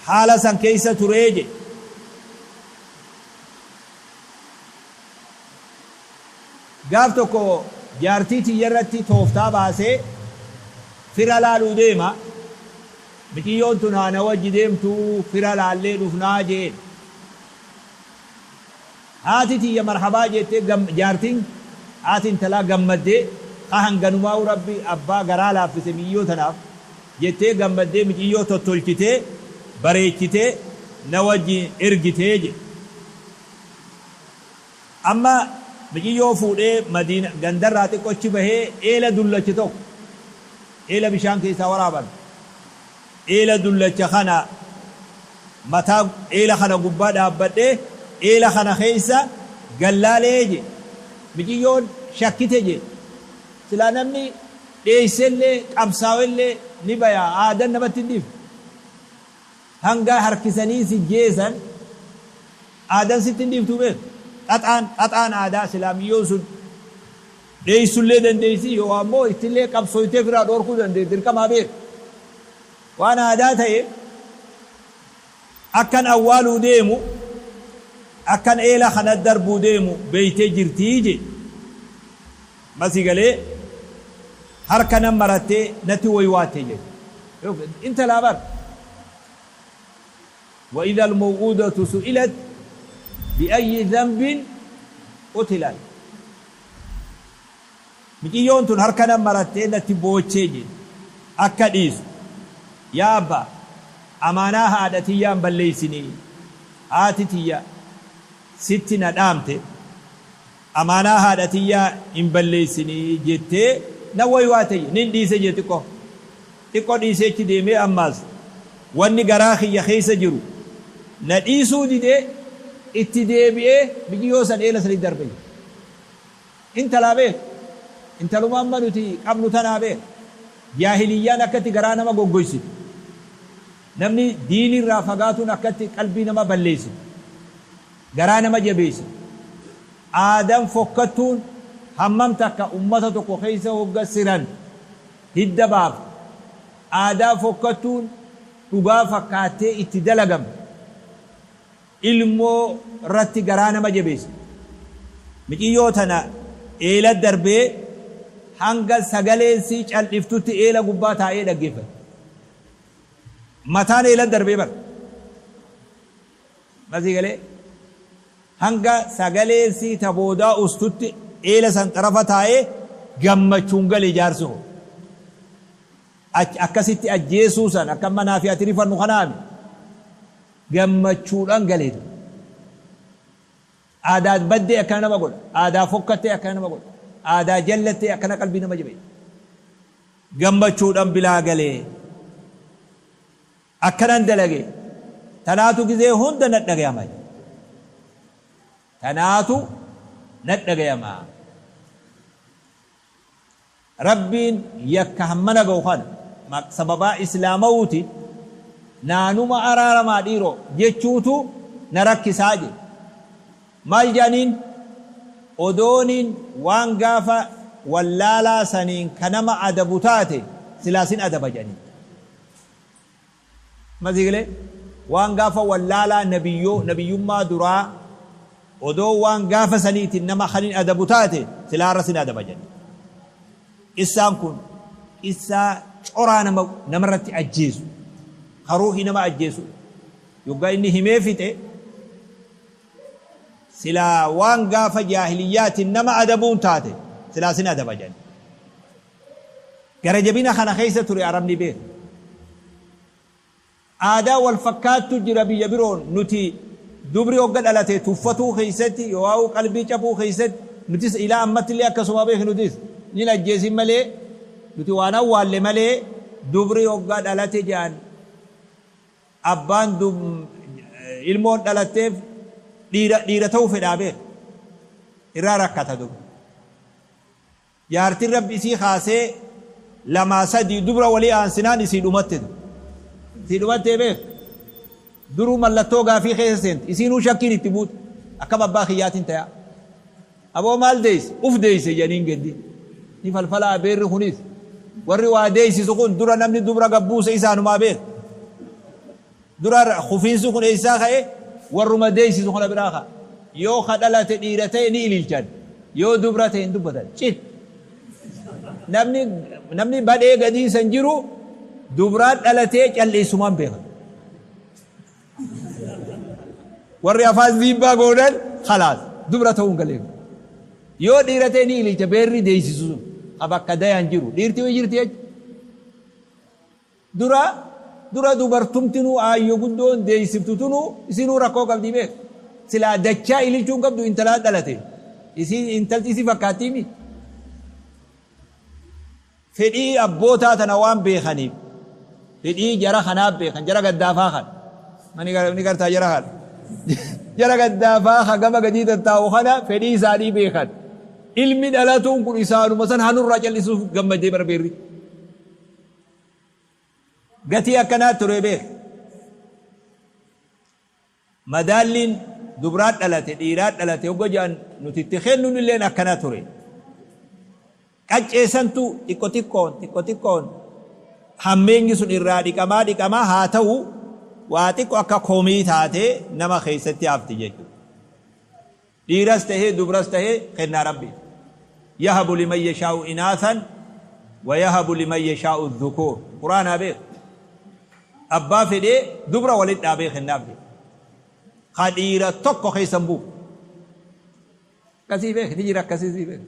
haala san keessa turee jedhe. Gaaf tokko jaartii tiyya irratti tooftaa baasee fira laaluu deema. Miciyyoon tun haa na wajji deemtuu fira laallee dhufnaa jeen. Haati tiyya marhabaa jettee jaartiin haati intalaa gammaddee ka hanganumaa'u Rabbi abbaa garaa laaffise miciyyoo tanaaf jettee gammaddee miciyyoo tottolchitee bareechitee na wajji ergitee jedhe. Amma miciyyoo fuudhee Madiina gandarraa xiqqochi bahee eela dullacha tokko eela bishaan keessaa waraaban eela dullacha kana mataa eela kana gubbaa dhaabbadhee eela kana keessa gallaalee jedhe. Miciyyoon shakkite jedhe. Silaa namni dheessellee qabsaawellee ni baya aadan namatti hin dhiiftu. Hanga harkisanii si jeesan aadan sitti hin dhiiftuu beeku. Xaxaan aadaa silaa miciyyoon sun dheessullee dandeessi yoo ammoo ittillee qabsooytee firaa dhoorkuu dandeessi dirqamaa beeku. Waan aadaa ta'e akkan awwaaluu deemu akkan eela kana darbuu deemu beeytee jirtii jedhe. Masii galee harka nan marattee natti waywaatte jedhe. Intalaa bar. وإذا الموءودة سئلت بأي ذنب قتلت. Miciyyoon tun harka nan marattee natti boochee jedhe. Akka dhiisu. Yaa abbaa amaanaa haadha tiyyaan balleessinii haati tiyya sitti na dhaamte amaanaa haadha tiyyaa hin balleessinii jettee na waywaate nin dhiise jee xiqqoo. Xiqqoo dhiisee achi deemee ammaas wanni garaa kiyya keessa jiru na dhiisuu didee itti deebi'ee miciyyoo san eela sanitti darbe. Intalaa beeku. Intaluma amma nuti qabnu tanaa beeku. Jaahiliyyaan akkatti garaa nama goggoysitu. Namni diinirraa fagaatuun akkatti qalbii nama balleessitu. Garaa nama jabeessitu. Aadaan fokkattuun hammam takka ummata tokko keessa hogga siran hidda baaftu. Aadaa fokkattuun dhugaa fakkaattee itti dalagamtu. Ilmoo irratti garaa nama jabeessitu. Miciyyoo tana eela darbee hanga sagaleen sii cal'iftutti eela gubbaa taa'ee dhaggeeffate. Mataan eela darbee bara. Masii galee hanga sagaleen sii ta boodaa ustutti eela san xarafa taa'ee gammachuun gale jaarsi hoo. Akkasitti ajjeesuu san akka manaa fi ati rifannu kanaami gammachuudhaan galeetu. Aadaa baddee akkana nama godha. Aadaa fokkattee akkana nama godha. Aadaa jallattee akkana qalbii nama jabeessa. Gammachuudhaan bilaa galee akkanan dalage tanaatu gizee hunda na dhagayama. Tanaatu na dhagayama. Rabbiin yakka hammana ga'u kana sababaa islaamawuuti naanuma araaramaa dhiiroo jechuutu na rakkisaa jedhe. Maal jedhaniin odooniin waan gaafa wallaalaa saniin ka nama adabu taate silaasin adaba jedhaniin. Masiigalee waan gaafa wallaalaa nabiyyummaa duraa odoo waan gaafa saniitiin nama kanin adabu taate silaarra sin adaba jedhaniin. Qissaan kun qissaa coraa namarratti ajjeesu karuuhii nama ajjeesu yoggaa inni himee fixe silaa waan gaafa jaahiliyyaatiin nama adabuun taate silaa sin adaba jedhan. Gara jabina kana keessa ture arabni beeku. Aadaa wal fakkaattu jira biyya biroon nuti dubri hogga dhalate tuffatuu keessatti yoo qalbii cabuu keessatti nutis ilaa ammatti illee akkasuma beeku nutis ni ajjeesin malee Nuti waan awwaalle malee dubri hoggaa dhalate jedhan abbaan ilmoon dhalatteef dhiira ta'uu fedhaa beek. Irraa rakkata dubri. Jaartiin Rabbi isii kaasee 2 3 dubra walii aansinaan isii dhumatte. Isii dhumattee beek. Duruu mallattoo gaafii keessa seenti. Isiinuu shakkiin itti buute. Akkam abbaa kiyyaatiin tayaa. Aboo maal deeyse? Uf deeyse jedhaniin geddi. Ni falfala abeerri kunis. Warri waa deeysisu kun dura namni dubra gad buuse isaanumaa beek. Dura kufiinsi kun eessaa ka'e? Warruma deeysisu kana biraa ka'a. Yoo ka dhalate dhiira ta'e ni ililchan. Yoo dubra ta'e hin dubbatan. Cit. Namni namni badhee gadii san jiru dubraan dhalatee calleessumaan beekan. Warri afaan ziibbaa goodan khalaas dubra ta'uun galeef. Yoo dhiira ta'e ni ililcha beerri deeysisu sun ka bakka dayaan jiru. Dhiirti ho'i jirti jecha. Dura dura dubartumtinuu aayyo guddoon deeysiftu tunuu isinuu rakkoo qabdii beek. Silaa dachaa ililchuu hin qabdu intalaa dhalate. Isiin intalti isi fakkaattiimi. Fedhii abbootaa tana waan beekaniif fedhii jara kanaa beekan jara gaddaafaa kana ni gartaa jara kana jara gaddaafaa ka gama gadii tattaa'u kana fedhii isaanii beekan ilmi dhalatuun kun isaanuma san hanurraa cal'isuuf gammadee bara beerri gatii akkanaa ture beek. Madaalliin dubraa dhalate dhiiraa dhalate hogga ja'an nuti itti kennunilleen akkana ture. Qaccee santu xiqqo xiqqoon xiqqo xiqqoon hammeenyi sun irraa dhiqamaa dhiqamaa haa ta'u waa xiqqo akka komii taatee nama keessatti hafti jechuudha. Dhiiras tahee dubras tahee kennaa Rabbiiti. Yahabu liman yashaa'u inaasan wa yahabu liman yashaa'u dhukuur. Qur'aanaa beek. Abbaa fedhee dubra walit dhaabee kennaaf jedhe. Ka dhiira tokko keessa hin buufne. Akkasii beek ni jira akkasii sii beek.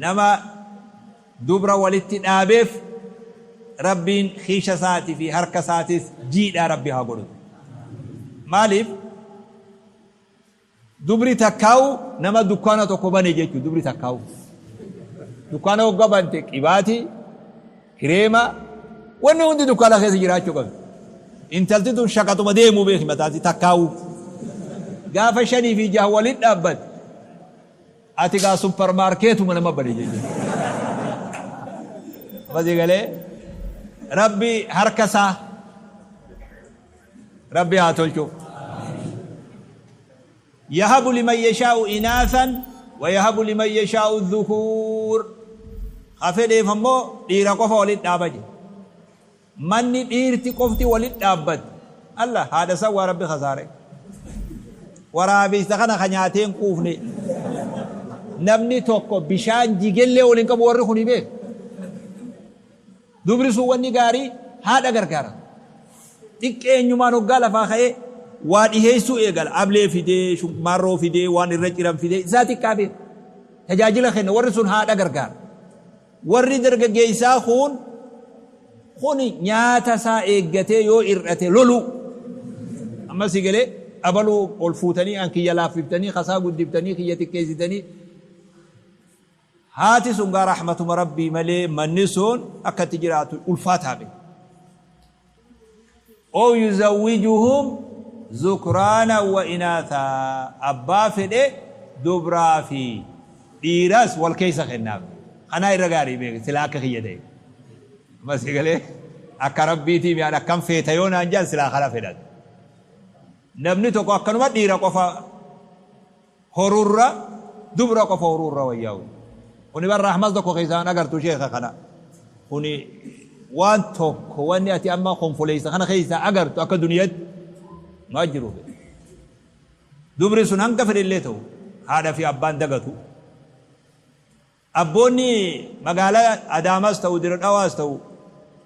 Nama dubra walitti dhaabeef Rabbiin kiisha isaati fi harka isaatis jiidhaa Rabbi haa godhutu. Maaliif? Dubri takkaawu nama dukkaana tokko bane jechuudha dubri takkaawu. Dukkaana hogga bante qibaatii, kireema, wanni hundi dukkaana keessa jiraachuu qabdi. Intalti tun shaqaxuma deemuu beeki mataati takkaawu. Gaafa 5 fi 6 walitti dhaabbate Ati gaa supparmaarkeetuma nama bane jechuudha. Amma sii galee Rabbi harka isaa Rabbi haa tolchuuf. Yahabu liman yashaa'u inaasan wa yahabu liman yashaa'u dhukuur. Ka fedheef ammoo dhiira qofa walitti dhaaba jedhe. Manni dhiirti qofti walitti dhaabbatte Allah haadha san waa Rabbi khasaare. Waraabeysa kana ka nyaatee hin quufne. Namni tokko bishaan jigellee wal hin qabu warri kuni beek. Dubri sun wanni gaarii haadha gargaara. Xiqqeenyumaan hoggaa lafaa ka'ee waa dhiheessuu eegala. Ablee fidee, maarroo fidee, waan irra ciran fidee isaa xiqqaa beek. Tajaajila kenna warri sun haadha gargaara. Warri dargaggeessaa kuun kuni nyaata isaa eeggatee yoo hir'ate loluu. Amma si galee abaluu ol fuutanii an kiyya laaffiftanii kasaa guddiftanii kiyya xiqqeessitanii haati sun gaa rahmatuma rabbii malee manni sun akka itti jiraatu ulfaataa be. Ow yuzawwijuhum zukraanan wa inaathaa abbaa fedhe dubraa fi dhiiras wal keessa kennaaf. Kanaa irra gaarii beeki silaa akka kiyya ta'e. Amma si galee akka rabbiitii mi'aan akkam feeta yoo naan jedhan silaa kana fedhan. Namni tokko akkanuma dhiira qofa horurra dubra qofa horuu irra wayyaa'u. Kuni bar rahmas tokko keessaa hin agartu sheekha kana. Kuni waan tokko wanni ati amma konfoleessa kana keessaa agartu akka duniyatti maa jiru. Dubri sun hanga fedhe illee ta'u haadha fi abbaan dagatu. Abboonni magaalaa Adaamaas ta'u Dire Dhawaas ta'u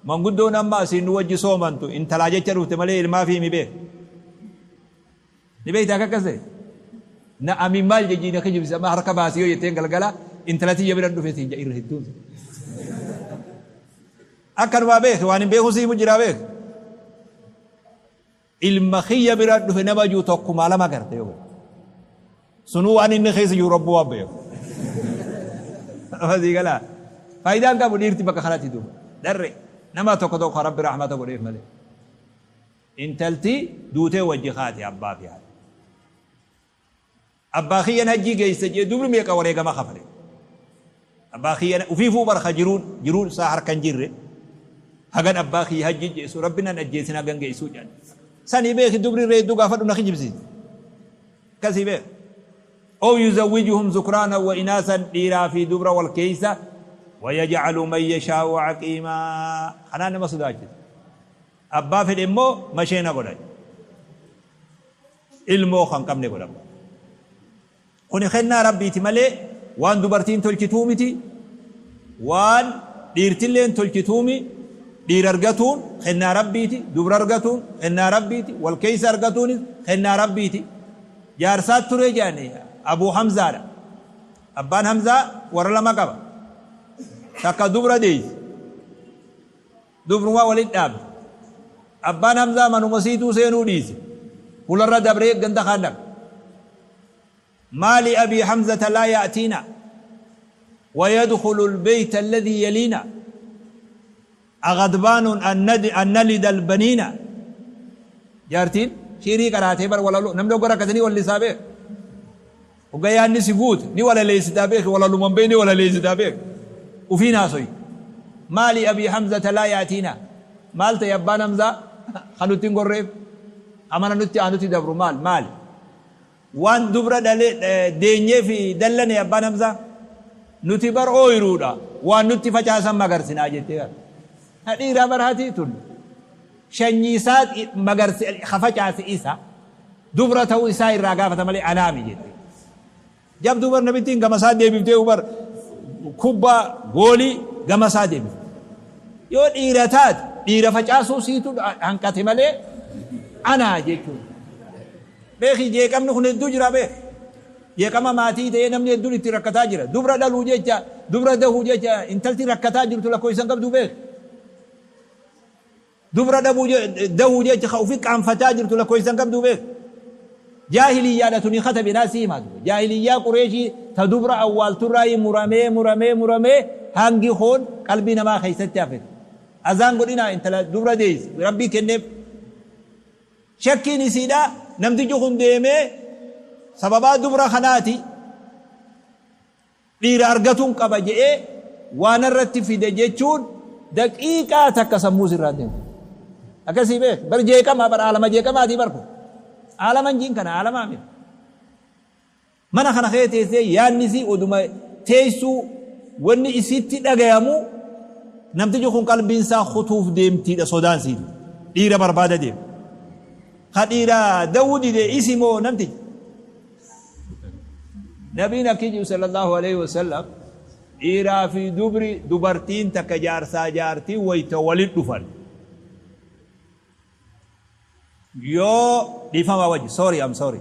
manguddoon amma asiin nu wajji soomantu intalaa jecha dhufte malee ilmaafii himi beek. Ni beektaa akka akkas ta'e? Na amin maal jejjii na kijibsi amma harka baasi yoo jetteen galgala intala tiyya biran dhufe siin jedha irra hedduun. Akkanumaa beeki waan hin beeku si himu jiraa beeki. Ilma kiyya bira dhufe nama jiru tokkumaa lama garte yoo garte. Sunuu waan inni keessa jiru rabbuu waan beeku. Masii galaa. Faayidaan qabu dhiirti bakka kanatti duuba. Dharre nama tokko tokko Rabbi rahmata godheef malee. Intalti duutee wajji kaate abbaa fi haadha. Abbaa kiyyan hajjii geessa jee dubri meeqa wareegama kafale. Abbaa kiyyan ufiifuu barka jiruun jiruun isaa harka hin jirre. Hagan abbaa kiyya hajjii geessu Rabbi nan ajjeesin hagan geessuu jedhan. Sanii beeki dubri irra hedduu gaafadhu na kijibsiisi. Akkasii beeki. Aw yuzawwijuhum zukraanan wa inaasan dhiiraa fi dubra wal keessa wa yaj'alu man yashaa'u aqiimaa. Kanaan nama sodaachisa. Abbaa fedhe immoo masheena godha. Ilmoo kan qabne godha. Kuni kennaa Rabbiiti malee waan dubartiin tolchituu miti, waan dhiirtilleen tolchituumi. Dhiira argatuun kennaa Rabbiiti, dubra argatuun kennaa Rabbiiti, wal keessa argatuunis kennaa Rabbiiti. Jaarsaa ture jedhani Abuu Hamzaadha. Abbaan Hamzaa warra lama qaba. Takka dubra deeyse. Dubruma walitti dhaabde. Abbaan Hamzaa manuma siituu seenuu dhiise. Fuularra dabree ganda kaan dhaqa. Maali Abii Hamzata laa ya'tiina wa yadkhulu al-bayta alladhii yaliina aghadbaanun an nalida al-baniina. Jaartiin shiirii qaraatee bar walaloo namni hogga rakkate ni wallisaa beek. Hogga yaadni si guute ni walaleessitaa beeki walaluma hin beekne walaleessitaa beek. Ufiin haasoyi. Maali Abii Hamzata laa ya'tiina. Maal ta'e abbaan Hamzaa kan nutti hin gorreef? Amana nutti aanutti dabru maal maali? Waan dubra dhale deenyee fi dallane abbaan Hamzaa? Nuti bar ooyruudha waan nutti facaasan magarsinaa jettee bar. Ha dhiiraa bar hati tun shanyii isaa magarse ka facaase isa dubra ta'uu isaa irraa gaafata malee anaami jette. Jabduu bar namittiin gama isaa deebiftee bar kubbaa goolii gama isaa deebifte. Yoo dhiira taate dhiira facaasuu siitu hanqate malee anaa jechuun. Beeki jeeqamni kun hedduu jira beeki. Jeeqama maatii ta'ee namni hedduun itti rakkataa jira. Dubra dhaluu jecha, dubra dahuu jecha intalti rakkataa jirtu lakkoofsa hin qabdu beeki. Dubra dhabuu dahuu jecha ka ufi qaanfataa jirtu lakkoofsa hin qabdu beeki. Jaahiliyyaadha tuni katabe naa si himaa ture. Jaahiliyyaa Qureeshii ta dubra awwaalturraa muramee muramee muramee hangi koon qalbii namaa keessatti hafe. Azaan godhinaa intala dubra deeyse Rabbii kenneef. Shakkiin isiidha namtichi kun deemee sababaa dubra kanaati dhiira argatuun qaba je'ee waa narratti fide jechuun daqiiqaa takka sammuu sirraa deemu. Akkasii beek bar jeeqamaa bar aalama jeeqamaatii bar kun aalama hin jiin kana aalamaa miti. Mana kana kee teessee yaadni isii oduma teessuu wanni isitti dhagayamu namtichi kun qalbiin isaa kutuuf deemtiidha sodaan isiitu. Dhiira barbaada deema. Ka dhiira dawuu dide isi moo namtichi? Nabiin akki jiru sallallahu alaihi wasallam dhiiraa fi dubri dubartiin takka jaarsaa jaartii wayta walit dhufan. Yoo dhiifama wajji sorry I'm sorry.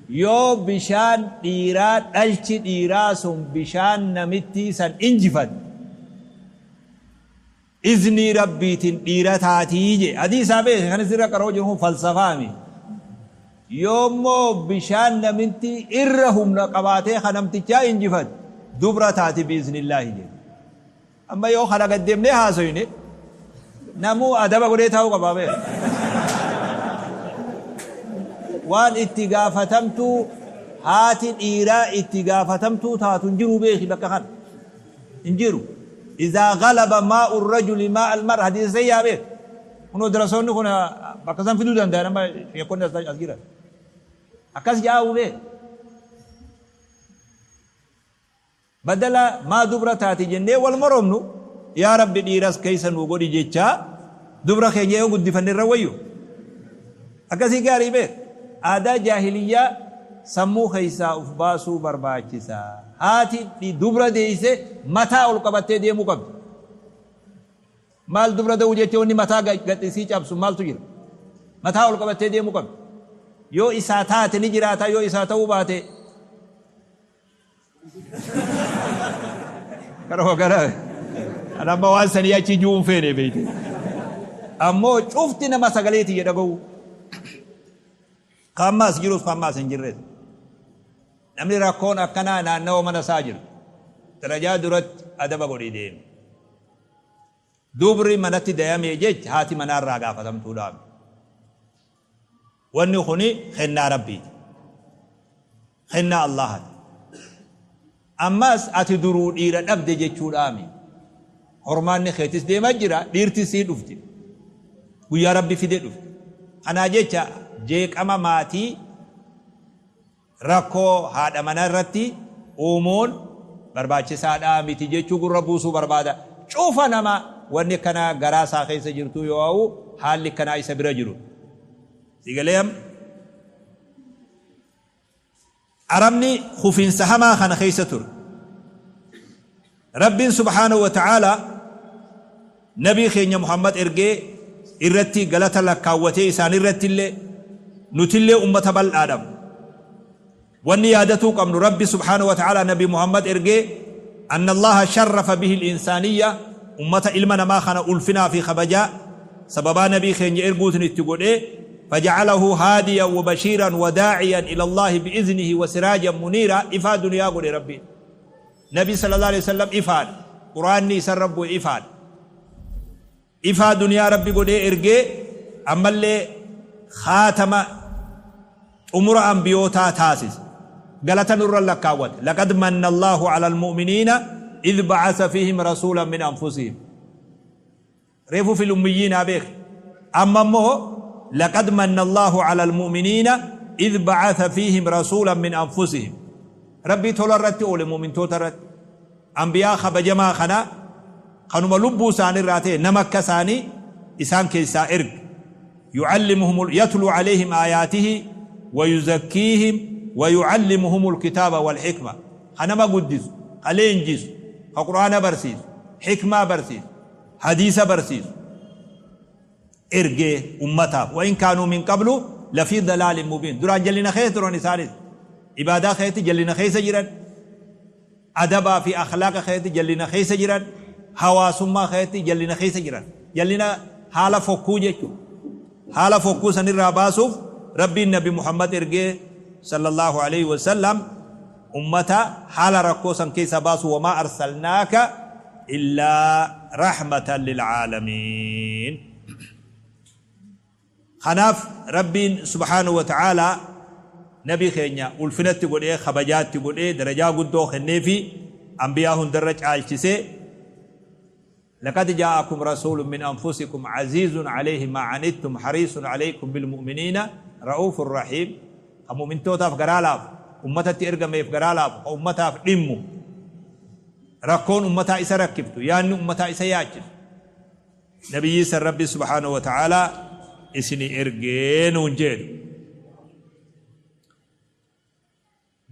Yoo bishaan dhiiraa dhalchi dhiiraa sun bishaan namittii san injifate iznii Rabbiitiin dhiira taatii je. Hadiisaa beeke kan isirra qara'uu jiru kun falsafaami. Yoo immoo bishaan namittii irra humna qabaatee kan namtichaa injifate dubra taati biiznillaahi jedhe. Amma yoo kana gad deemnee haasoyne namuu adaba godhee taa'uu qaba beek. Waan itti gaafatamtuu haati dhiiraa itti gaafatamtuu taatu hin jiru beeki bakka kana. Hin jiru. Izaa galaba maa'u rajuli maa'a almar'a hadiisa sayyaa beek. Kunoo darasoonni kun bakka san fiduu danda'an amma sheekonni as jiran. Akkas jaa'u beek. Badala maa dubra taati jennee wal moromnu, yaa Rabbi dhiiras keessa nuu godhi jechaa dubra keenya yoo guddifanne irra wayyu. Akkasii gaarii beer. Aadaa jaahiliyyaa sammuu keessaa uf baasuu barbaachisa. Haati dubra deeyse mataa ol qabattee deemuu qabdi. Maal dubra da'uu jecha wanni mataa gad isii cabsu maaltu jira? Mataa ol qabattee deemuu qabdi. Yoo isaa taate ni jiraata, yoo isaa ta'uu baate Kanuma kana an amma waan sanii achi ji'uu hin feene beeyte. Ammoo cufti nama sagalee tiyya dhaga'u. Ka amma as jirus ka amma as hin jirres. Namni rakkoon akkanaa naannawa mana isaa jiru. Darajaa duratti adaba godhii deemi. Dubri manatti dayamee jecha haati manaarraa gaafatamtuudhaaf. Wanni kuni kennaa Rabbiiti. Kennaa Allaahati. Ammas ati duruu dhiira dhabde jechuudhaami. Hormaanni keetis deemaa jira, dhiirti sii dhufti. Guyyaa Rabbi fide dhufti. Kanaa jecha jeeqama maatii rakkoo haadha manaa irratti uumuun barbaachisaadhaa miti jechuu gurra buusuu barbaada. Cufa nama wanni akkanaa garaa isaa keessa jirtu yoo ha'u haalli akkanaa isa bira jiru. Si galee amma? Arabni kufiinsa hamaa kana keessa ture. Rabbiin subhaanahu wa ta'aalaa Nabii keenya Muhammad ergee irratti galata lakkaawwatee isaan irratti illee nutillee ummata bal'aadhaaf wanni yaadatuu qabnu Rabbi subhaanahu wa ta'aalaa Nabii Muhammad ergee anna Allaha sharrafa bihi al-insaaniyya ummata ilma namaa kana ulfinaa fi kabajaa sababaa Nabii keenya erguutiin itti godhee faja'alahu haadiyan wa bashiiran wa daa'iyan ila Allahi bi'iznihi wa siraajan muniira ifaa duniyaa godhe Rabbiin. Nabi sallallahu alaihi wasallam ifaadha. Qur'aanni isarra bu'e ifaadha. Ifaa duniyaa Rabbi godhee ergee ammallee khaatama xumura ambiyootaa taasise. Galata nurra lakkaawwate. Laqad manna Allahu ala al-mu'miniina idh ba'asa fihim rasuulan min anfusihim. Reefu fil ummiyyiinaa beeki. Amma immoo laqad manna Allaahu alal mu'miniina idh ba'atha fiihim rasuulan min anfusihim. Rabbii tola irratti oole mu'mintoota irratti. Anbiyaa kabajamaa kana kanuma lubbuu isaanii irraa ta'e nama akka isaanii isaan keessaa erge. Yu'allimuhumul yatluu alayhim aayaatihi wa yuzakkiihim wa yu'allimuhumul kitaaba wal hikma. Ka nama guddisu, ka leenjisu, ka Qur'aana barsiisu, hikmaa barsiisu. Hadiisa barsiisu ergee ummataaf wa in kaanuu min qablu lafii dalaalin mubiin duraan jallina keessa turan isaanis ibaadaa keessatti jallina keessa jiran adabaa fi akhlaaqa keessatti jallina keessa jiran hawaasummaa keessatti jallina keessa jiran jallina haala fokkuu jechuudha haala fokkuu sanirraa baasuuf Rabbiin Nabi Muhammad ergee sallallahu alaihi wasallam Ummata haala rakkoo san keessaa baasu wamaa arsalnaaka illaa rahmatan lil'aalamiin. Kanaaf Rabbiin subhaanahu wa ta'aalaa Nabi keenya ulfinatti godhee kabajaatti godhee darajaa guddoo kenneefi anbiyaa hundarra caalchisee Laqad jaa'akum rasuulun min anfusikum aziizun alayhi maa anittum hariisun alaykum bilmu'miniina ra'uufun rahiim Ka mu'mintootaaf garaa laafu, ummatatti ergameef garaa laafu, ka ummataaf dhimmu, rakkoon ummataa isa rakkiftu, yaanni ummataa isa yaachisu. Nabiyyii san Rabbi subhaanahu wa ta'aalaa isinii ergee nuun jeedhu.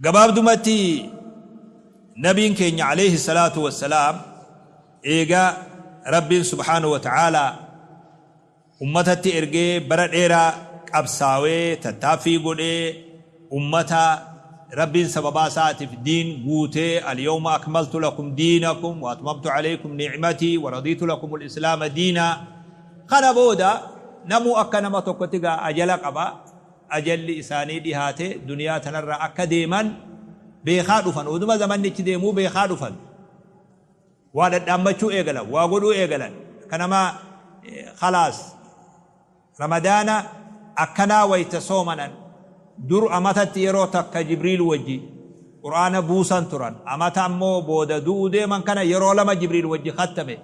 Gabaabdumatti Nabiin keenya aleyhi salaatu wassalaam eega Rabbiin subhaanahu wa ta'aalaa ummatatti ergee bara dheeraa qabsaawee tattaaffii godhee ummata Rabbiin sababaa isaatiif diin guutee al-yawma akmaltu lakum diinakum wa atmamtu alaykum ni'matii wa radiitu lakumul islaama diinaa kana booda namuu akka nama tokkotti gaa ajala qaba ajalli isaanii dhihaate duniyaa tanarraa akka deeman beekaa dhufan. Oduma zamanni ichi deemuu beekaa dhufan. Waa dhadhaammachuu eegalan, waa godhuu eegalan. Akka nama khalaas Ramadaana akkanaa wayta soomanan dur amatatti yeroo takka Jibriil wajji Qur'aana buusan turan. Amata ammoo booda du'uu deeman kana yeroo lama Jibriil wajji khattame.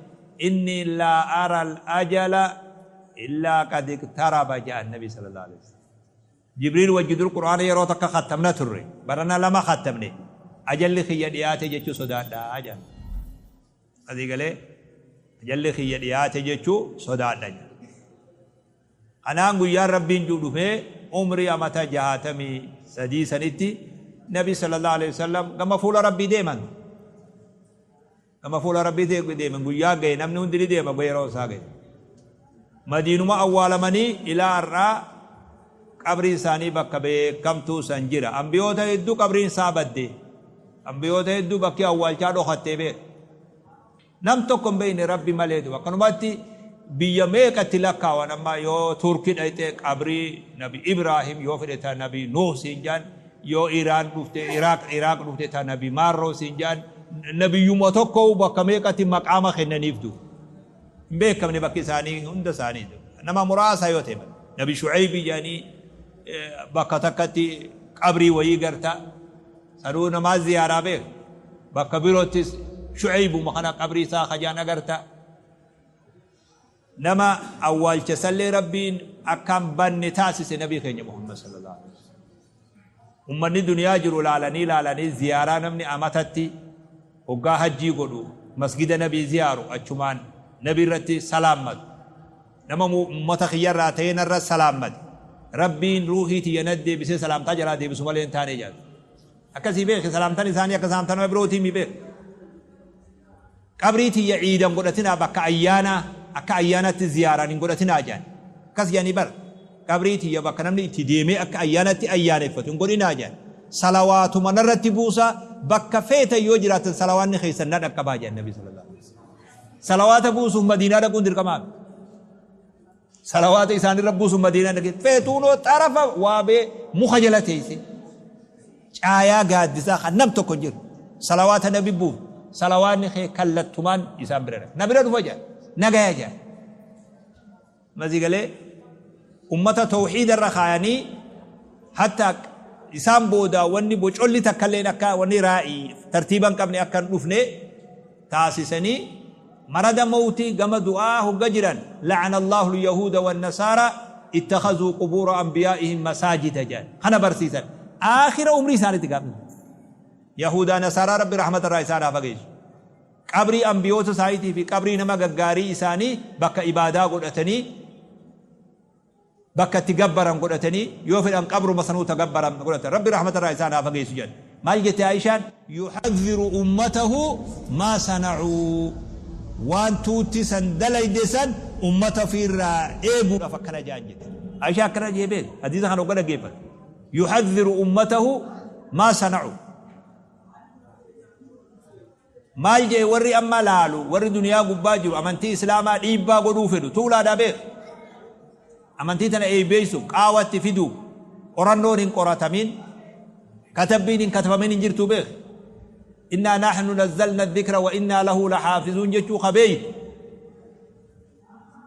Inni laa ara al-ajala illaa qad iqtaraba ja'an Nabi sallallahu alaihi wasallam. Jibriil wajji dur Qur'aana yeroo takka khattamna turre. Barana lama khattamne. Ajalli kiyya dhiyaate jechuu sodaadha ja'an. Asii galee ajalli kiyya dhiyaate jechuu sodaadha ja'an. Kanaan guyyaan Rabbiin ji'u dhufee umrii amata 63 sanitti Nabi sallallahu alaihi wasallam gama fuula Rabbii deeman. Gama fuula Rabbii deeman guyyaa gahe namni hundi ni deema yeroo isaa gahe. Madiinuma awwaalamanii ilaa har'aa qabriin isaanii bakka beekamtuu san jira. Ambiyoota hedduu qabriin isaa badde. Ambiyoota hedduu bakki awwaalchaa dhokattee beeka. Nam tokko hin beekne Rabbi malee duba. Akkanumatti biyya meeqatti lakkaawan amma yoo Turki dhayxe qabrii Nabi Ibraahim yoo fedhe ta Nabi Nuh siin jedhan yoo Iraan dhufte Iraaq Iraaq dhufte ta Nabi Maarroo siin jedhan. Nabiyyuma tokko bakka meeqatti maqaama kennaniif du hin beekamne. Bakki isaanii hunda isaanii nama muraasa yoo ta'e, Nabi Shucaybi jedhanii bakka takkatti qabrii wayii garta, sanuu namaa ziyaaraa beek. Bakka biroottis Shucaybuma kana qabrii isaa kajaan agarta. Nama awwaalcha sallee Rabbiin akkaan banne taasise Nabii keenya Muhammad sallallahu alaihi wasallam. Ummanni duniyaa jiru laalanii laalanii ziyaaraa, namni amatatti hoggaa hajjii godhu masgida Nabii ziyaaru, achumaan Nabi irratti salaammatu. Nama ummata kiyyarraa ta'ee narra salaammate, Rabbiin ruuhii tiyya na deebisee salaamtaa jalaa deebisu malee hin taane jedhu. Akkasii beeke. Salaamtan isaanii akka salaamtaa nama birootii mi beek. Qabrii tiyya ciidan godhatinaa, bakka ayyaanaa akka ayyaanatti ziyaaraan hin godhatinaa jedhan. Akkas jedhanii bar. Qabrii tiyya bakka namni itti deemee akka ayyaanatti ayyaaneffatu hin godhinaa jedhan. Salawaatuma narratti buusaa, bakka feetan yoo jiraatan salawaanni keessan na dhaqqabaa jedhan Nabi sallallahu alaihi wasallam. Salawaata buusuuf Madiinaa dhaquun dirqamaa. Salawaata isaanirra buusuuf Madiinaa dhaqee feetuunoo xarafa waabee muka jala teesse. Caayaa gaaddisaa kan nam tokko hin jiru. Salawaata Nabi buuf, salawaanni kee kallattumaan isaan bira dhaqa. Na bira dhufa jedhan. Nagaya jedhan. Masii galee ummata tawxiida irra kaayanii, hatta isaan booda wanni bocolli takkalleen akka wanni raa'ii tartiiba hin qabne akka hin dhufne taasisanii, marada mawtii gama du'aa hogga jiran, la'ana Allahu al-yahuuda wan-nasaara ittakhazuu qubuura anbiyaa'ihim masaajida jedhan. Kana barsiisan aakhira umrii isaaniitti gaafni yahudaa nasaaraa, Rabbi rahmata irraa isaan haa fageessu, qabrii ambiyoota isaaniitii fi qabrii nama gaggaarii isaanii bakka ibaadaa godhatanii, bakka itti gabbaran godhatanii, yoo fedhan qabruma sanuu tagabbaran godhatan, Rabbi rahmata irraa isaan haa fageessu jedhan. Maal jette Aishaan? Yuhadhiru ummatahu maa sana'uu, waan tuutti san dalayde san ummata ofiirraa eeguudhaaf akkana jedhan jette Aishaa. Akkana jee beek, hadiisa kana hogga dhaggeeffatu, yuhadhiru ummatahu maa sana'uu maal jee? Warri amma laalu, warri duniyaa gubbaa jiru, amantii Islaamaa dhiibbaa godhuu fedhu tuulaadhaa beek. Amantii tana eeybeessuuf, qaawatti fiduuf, qorannoon hin qoratamin, katabbiin hin katabamin hin jirtu beek. Innaa nahnu nazzalna dhikra wa innaa lahu lahaafizuun jechuu kabeeytu.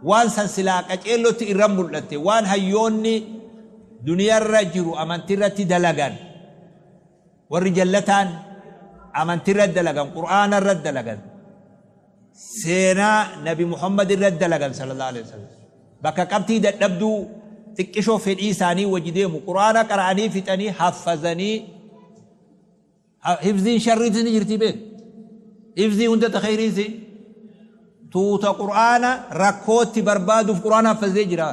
Waan san silaa qaceellotti irra mul'atte, waan hayyoonni duniyaarra jiru amantiirratti dalagan, warri jallataan amantiirra dalagan, Qur'aana irra dalagan, seenaa Nabi Muhammad irra dalagan sallallahu alaihi wasallam, bakka qabxii dadhabduu xiqqishoo fedhii isaanii wajji deemu Qur'aana qara'anii fixanii haffazanii. Hifziin sharriitis ni jirti beek. Hifzii hunda ta kheyriisi. Tuuta Qur'aana rakkootti barbaaduuf Qur'aana haffazee jira.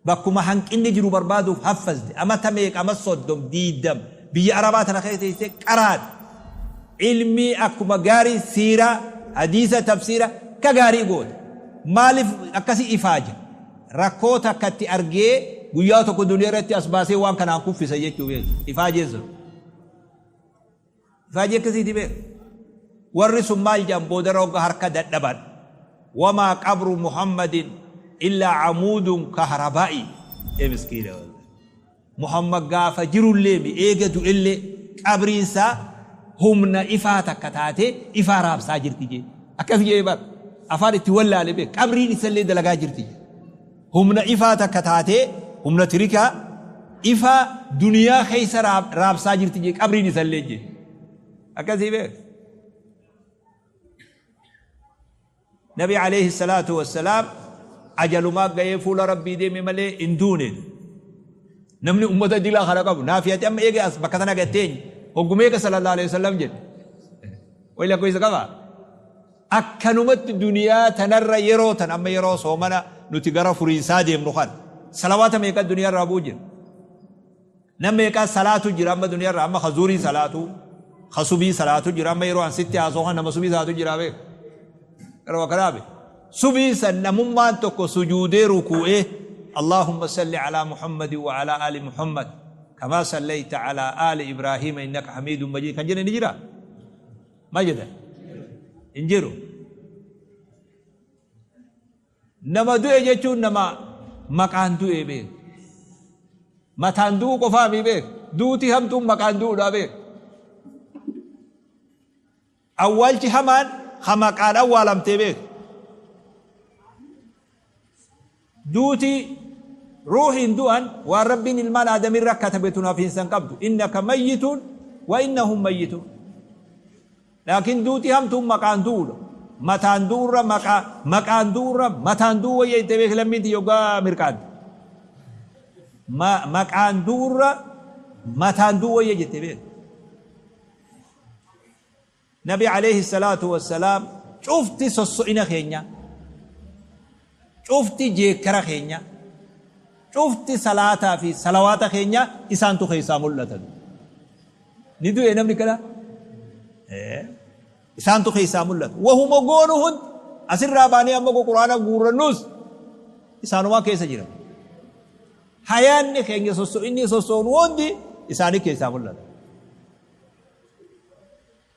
Bakkuma hanqinni jiru barbaaduuf haffazde. Amata meeqa, ama 30, 20 biyya Arabaa tana keessa teessee qaraate. Ilmii akkuma gaarii siiraa, hadiisa, tafsiira ka gaarii goota. Maaliif akkasi ifaaja? Rakkoo takkatti argee guyyaa tokko duniyaa irratti as baasee waan kanaan kuffisa jechuu beeku. Ifaajeen sun. Ifaajee akkasiiti beeku. Warri sun maal jedhan boodarra hogga harka dadhaban? Wamaa qabru Muhammadin illaa amuudun kahrabaa'i. Ee miskiina wallah. Muhammad gaafa jirullee mi eega du'ellee qabriin isaa humna ifaa takka taatee ifaa raabsaa jirti jee. Akkas jee bar. Afaan itti wallaale beek. Qabriin isallee dalagaa jirti jee. Humna ifaa takka taatee, humna tirikaa ifaa duniyaa keessa raabsaa jirti jee qabriin isallee jee. Akkasii beek. Nabi alayhi salaatu wassalaam ajalumaa ga'ee fuula Rabbii deeme malee hin duune. Namni ummata dilaa kana qabu naafiyati amma eege as bakka tana gatteenye hoggumeeqa sallallahu alayhi wasallam jedhe. Wayi lakkoofsa qaba. Akkanumatti duniyaa tanarra yeroo tan amma yeroo soomana nuti gara furiinsaa deemnu kan salawaata meeqa duniyaa irraa bu'u jira. Nam meeqaa salaatu jira amma duniyaa irra? Amma ka zuurii salaatu, ka subii salaatu jira. Amma yeroo an sitti haasoo kan nama subii salaatu jira beek. Yeroo akkanaa be. Subii san namummaan tokko sujuudee ruku'ee, Allahumma salli ala Muhammadin wa ala ali Muhammad kama sallayta ala ali Ibrahim innaka hamidun majid kan jedhe ni jira? Maal jedhan? Hin jiru. Nama du'e jechuun nama maqaan du'e beek. Mataan du'uu qofaa mi beek. Duuti hamtuun maqaan du'uudhaa beek. Awwaalchi hamaan ka maqaan awwaalamtee beek. Duuti ruuhiin du'an waan Rabbiin ilmaan aadamirra katabe tun hafiinsa hin qabdu. Innaka mayyituun wa innahum mayyituun. Laakiin duuti hamtuun maqaan du'uudha. Mataan du'urra maqaa maqaan du'urra mataan du'u wayya jettee beeki lammiin tiyya hoggaa mirqaante. Ma maqaan du'urra mataan du'u wayya jettee beeki. Nabi alayhi salaatu wassalaam cufti sosso'ina keenya, cufti jeekkara keenya, cufti salaataa fi salawaata keenya isaantu keessaa mul'ata. Ni du'e namni kana? Isaantu keessaa mul'ata. Wahuma goonu hundi asirraa baanee amma quraana guurrannus isaanumaa keessa jira. Hayaanni keenya sosso'inni sosso'nu hundi isaanii keessaa mul'ata.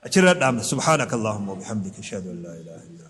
Achirra dhaabna. Subhaanaka Allahumma wa bihamdika ashhadu an laa ilaaha illa